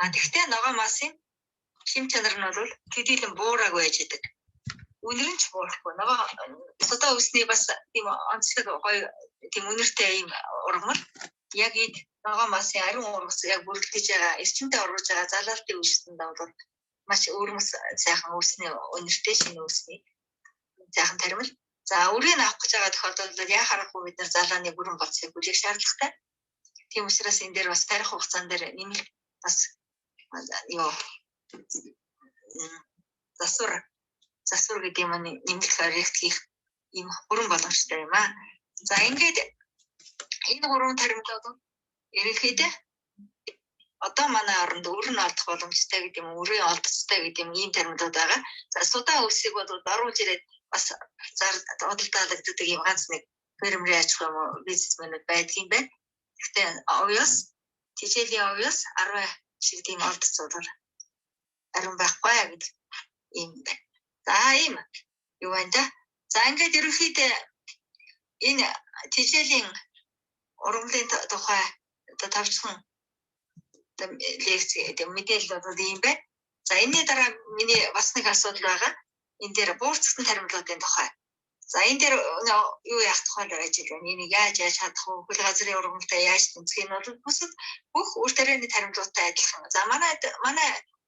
А тэгвэл ногоон масын шим чанар нь бол төдийлөн буураагүй байж идэг. Үнэр нь ч буурахгүй. Ногоон судаа усны бас тийм онцлог гоё тийм үнэртэй ийм ургамал яг эд ногоон масын ариун ургац яг бүрэлдэж байгаа эрчимтэй ургаж байгаа залаалтын үйлчлэнд бол маш өөрмөс сайхан үүсний үнэртэй шинэ үүсний сайхан таримал. За үрийг авах гэж байгаа тохиолдолд яа харахгүй бид нар залааны бүрэн болцыг хүлээх шаардлагатай. Тийм учраас энэ дээр бас тарих хугацаан дээр нэмэлт бас юу засвар гэдэг юм нэмэлт коррект хийх ийм бүрэн боломжтой юм аа. За ингээд энэ гурван таримлууд ерөнхийдөө одоо манай оронд өр нь олдох боломжтой гэдэг юм, өрийн олдцтой гэдэг юм ийм таримлууд байгаа. За судаа үсийг бол оруулж ирээд бас худалдаалагддаг ийм ганц нэг фермерийн аж ахуй юм уу бизнесмэнүүд байдаг юм байна. Гэхдээ овёос тижээлийн овёос 10 шиг тийм олдц бол ариун байхгүй гэдэг ийм байна. За ийм юу байна да. За ингээд ерөнхийдөө энэ тижээлийн ургамлын тухай одоо товчхон лекц мэдээлэл бол ийм байна. За энэний дараа миний бас нэг асуудал байгаа. Энэ дээр буурцсан таримлуудын тухай. За энэ дээр юу яах тухай байж байна. Энийг яаж яаж хадах вэ? Хөл газрын ургамалтай яаж тэмцэх нь бол бусад бүх үр тарианы таримлуудтай адилхан. За манай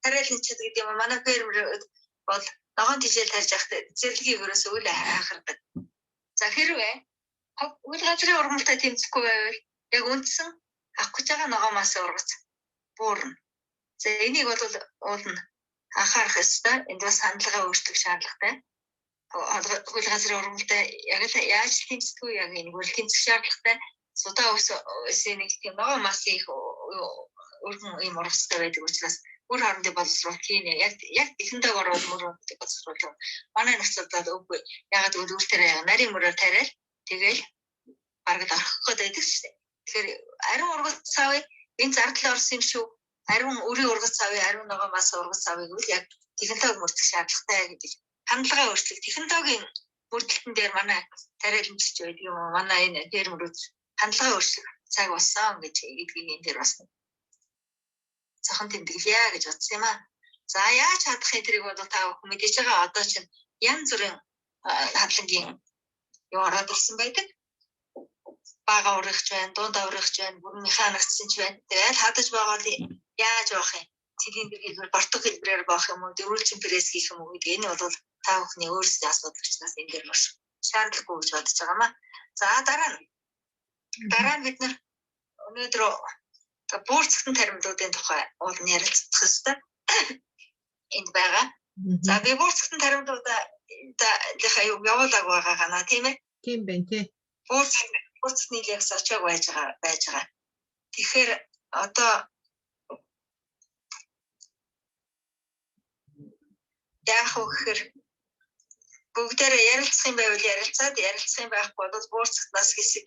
тариаланчид гэдэг юм уу? Манай фермерүүд бол ногоон тижэл тарьж байхдаа зэрлэгийн хөрөөс үл анхаардаг. За хэрвээ үйл газрын ургамалтай тэмцэхгүй байвал яг үндсэн авах гэж байгаа ногоон масын ургац буурна. За энийг бол уул нь анхаарах ёстой. Энд бас хандлагаа өөрчлөх шаардлагатай. Хөл газрын ургамалтай яг л яаж тэмцдэг яг энэ үйл тэмцэх шаардлагатай. Судаа өсийн нэг тийм ногоон масын их өргөн ийм ургацтай байдаг учраас үр хоорондын боловсруул тийм яг яг технологи орвол мөр хоорондын боловсруул манай нөхцөлд бол үгүй. Ягаад гэвэл үр тариа нарийн мөрөөр тариал тэгэл бараг л орхих гээд байдаг шүү дээ. Тэгэхээр ариун ургац авъя, энэ зардал орсон юм шүү. Ариун үрийн ургац авъя, ариун ногоон мас ургац авъя гэвэл яг технологи мөрдөх шаардлагатай гэдэг хандлагаа өөрчлөх. Технологийн мөрдөлтөн дээр манай тариаланчч байдаг юм уу? Манай энэ фермерүүд хандлагаа өөрчлөх цаг болсон гэж гэдгийг энэ дээр бас цохон тэмдэглэе гэж бодсон юм аа. За яаж хадах юм тэрийг бол та бүхэн мэдээж байгаа. Одоо чинь янз бүрийн хадлангийн юу ороод ирсэн байдаг. Бага урагч байна, дунд аврагч байна, бүрэн механикчсан ч байна. Тэгээд хадаж байгаа л яаж явах юм? Цилиндр хэлбэр, бортог хэлбэрээр боох юм уу, дөрвөлжин пресс хийх юм уу гэдэг энэ бол та бүхний өөрсдийн асуудал учраас энэ дээр маш шаардлагагүй гэж бодож байгаа маа. За дараа нь бид нар өнөөдөр буурцгтэн таримлуудын тухай уул нь ярилцах ёстой. Энд байгаа. За би буурцгтэн таримлуудаа юу явуулаагүй байгаа гана тийм ээ? Тийм байна тий. Буурцгтны лекц очиаг байж байгаа. Тэгэхээр одоо яах вэ гэхээр бүгдээрээ ярилцах юм байвал ярилцаад, ярилцах юм байхгүй бол буурцгтнаас хэсэг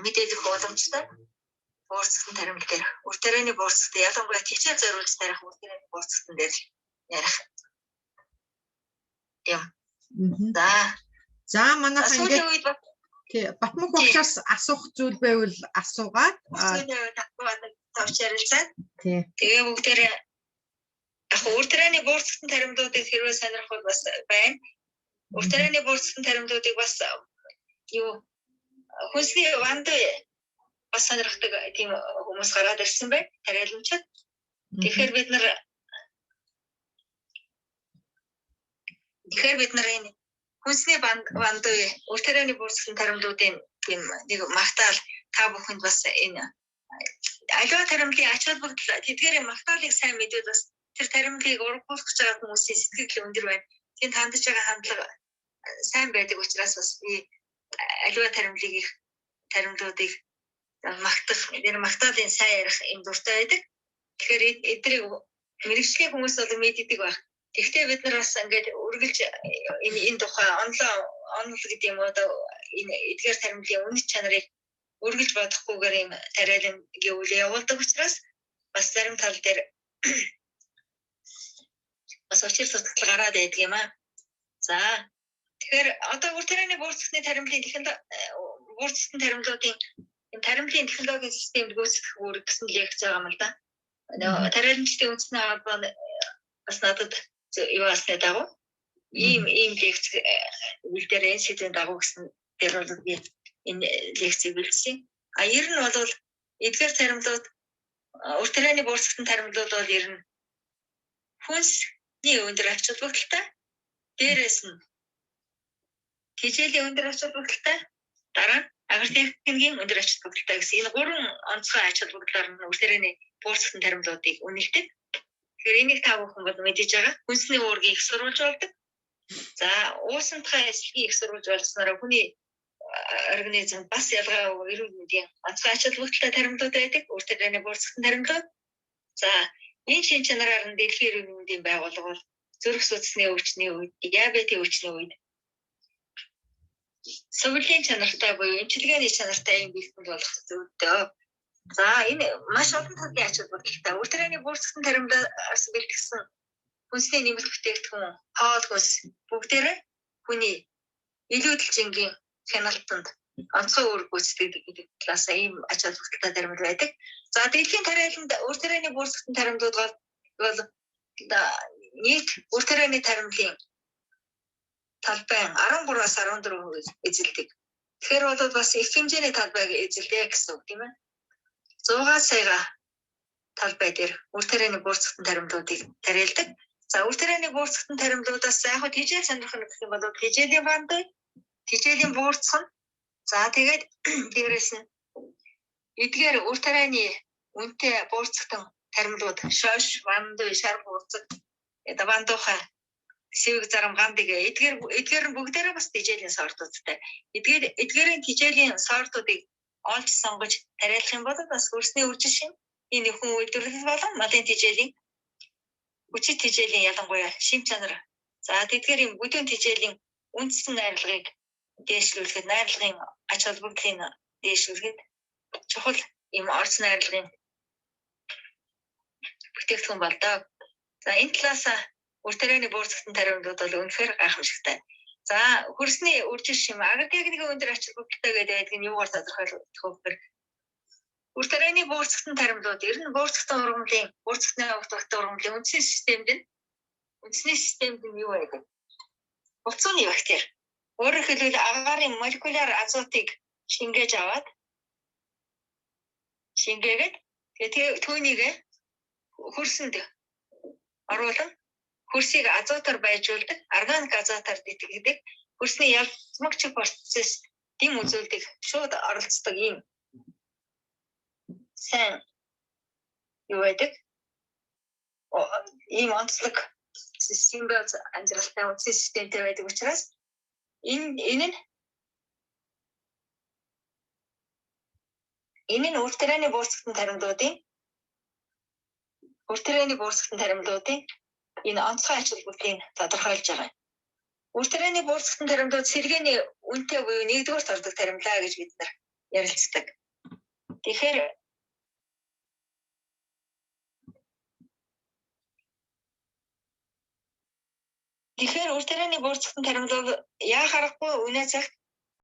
мэдээлэх боломжтой. Буурцгтэн таримл дээр үр тарианы буурцгт ялангуяа хичээл зориулж тарих үр тарианы буурцгтэн дээр ярих юм. За манайхан ингээд тий Батмөнх багшаас асуух зүйл байвал асуугаад тавч ярилцаад. Тэгээ бүгдээрээ яг үр тарианы буурцгтэн таримлуудыг хэрвээ сонирхвол бас байна. Үр тарианы буурцгтэн таримлуудыг бас юу хүнсний ванд бас сонирхдаг тийм хүмүүс гараад ирсэн байна. Тариаланчид. Тэгэхээр бид нар энэ хүнсний вандуй үр тарианы буурцгтэн таримлуудын тийм нэг магтаал та бүхэнд бас энэ аливаа таримлын ач холбогдол тэдгээрийн магтаалыг сайн мэдвэл бас тэр таримлыг ургуулах гэж байгаа хүмүүсийн сэтгэл өндөр байна. Тэнд хандаж байгаа хандлага сайн байдаг учраас бас би аливаа таримлыг их таримлуудыг магтах, тэр магтаалын сайн ярих юм дуртай байдаг. Тэгэхээр эднийг мэрэгжлийн хүмүүс бол мэддэг байх. Тэгэхдээ бид нар бас ингээд үргэлж энэ тухай онол гэдэг юм уу одоо энэ эдгээр таримлын үнэт чанарыг үргэлж бодохгүйгээр юм тариалангийн үйл явуулдаг учраас бас зарим тал дээр бас учир дутагдал гараад байдаг юм аа. За тэгэхээр одоо үр тарианы буурцгтны таримлын буурцгтны таримлуудын энэ таримлын технологийн системд гүйцэтгэх үүрэг гэсэн лекц байгаа юм л да. Нөгөө тариаланчдын үндэсний холбоо бас надад юу асны дагуу ийм лекц үйл дээр энэ сэдвийн дагуу гэсэн дээр бол би энэ лекцийг бэлдсэн. А ер нь бол эдгээр таримлууд үр тарианы буурцгтэн таримлууд бол ер нь хүнсний өндөр ач холбогдолтой, дээрээс нь хичээлийн өндөр ач холбогдолтой, дараа нь агротехникийн өндөр ач холбогдолтой гэсэн энэ гурван онцгой ач холбогдлоор нь үр тарианы буурцгтэн таримлуудыг үнэлдэг. Тэгэхээр энийг та бүхэн бол мэдэж байгаа. Хүнсний уургийг их сурвалж болдог. За уусантхай эслэгийг их сурвалж болсноор хүний организм бас ялгаа эрүүл мэндийн онцгой ач холбогдолтой таримлууд байдаг. Үр тарианы буурцгтэн таримлууд. За энэ шин чанараар нь дэлхийн эрүүл мэндийн байгууллага бол зүрх судасны өвчний үед, диабетийн өвчний үед сувилын чанартай буюу эмчилгээний чанартай юм бэлтгэл болох зүйтэй. За энэ маш олон төрлийн ач холбогдолтой. Үр тарианы буурцгтэн таримлаас бэлтгэсэн хүнсний нэмэлт бүтээгдэхүүн, хоол хүнс бүгдээрээ хүний илүүдэлжингийн хяналтанд онцгой үүрэг гүйцэтгэдэг гэдэг талаас ийм ач холбогдолтой таримл байдаг. За дэлхийн тариаланд үр тарианы буурцгтэн таримлууд бол нийт үр тарианы таримлын талбай 13-аас 14% эзэлдэг. Тэгэхээр бол бас их хэмжээний талбайг эзэлдэг гэсэн үг, тийм ээ. 100 саяга талбай дээр үр тарианы буурцагтан таримлуудыг тариалдаг. За, үр тарианы буурцагтан таримлуудаас яг хөө тижэл сонирхно гэх юм бол тижээлийн банд, тижээлийн буурцах нь, за тэгээд дээрэс нь эдгээр үр тарианы үнэтэй буурцагтан таримлууд шош, вандуй, шар буурцаг, вандуухай, сэвэг зарам, гандыг эдгээр нь бүгдээрээ бас тижээлийн сортуудтай. Эдгээрийн тижээлийн сортуудыг олж сонгож тариалах юм бол бас хөрсний үржил шим, энэ хүн үйлдвэрлэл болон малын тижээлийн, хүчит тижээлийн, ялангуяа шим чанар. За, тэдгээр юм бүдүүн тижээлийн үндсэн найрлагыг дээшлүүлэхэд, найрлагын ач холбогдлыг дээшлүүлэхэд чухал юм орц найрлагын бүтээгдэхүүн болдоо. За, энэ талаас үр тарианы буурцагтан тариамлууд бол үнэхээр гайхамшигтай. За, хөрсний үржил шим, агротехникийн өндөр ач холбогдолтой гэдэг байдаг нь юугаар тодорхойлох вэ гэхээр үр тарианы буурцагтан таримлууд ер нь буурцагтан ургамлын, буурцагтны огтогтой ургамлын үндсний системд нь юу байдаг? Буцууны бактери. Өөрөөр хэлбэл агаарын молекуляр азотыг шингээж аваад, шингээгээд, тэгээ түүнийг хөрсөнд оруулан хөрсийг азотоор байжуулдаг, органик азотоор тэтгэдэг, хөрсний ялзмагч процесс дэм үзүүлдэг, шууд оролцдог ийм сайн юу байдаг? Ийм онцлог симбиоз амжиралтай үндсэн системтэй байдаг учраас энэ нь үр тарианы буурцагтан таримлуудын энэ онцгой ач холбогдлыг тодорхойлж байгаа юм. Үр тарианы буурцагтан таримлууд сэргээний үнэтэй буюу нэгдүгээрт ордог таримлаа гэж бид нар ярилцдаг. Тэгэхээр үр тарианы буурцагтан таримлууд яа харахгүй үнэ цагт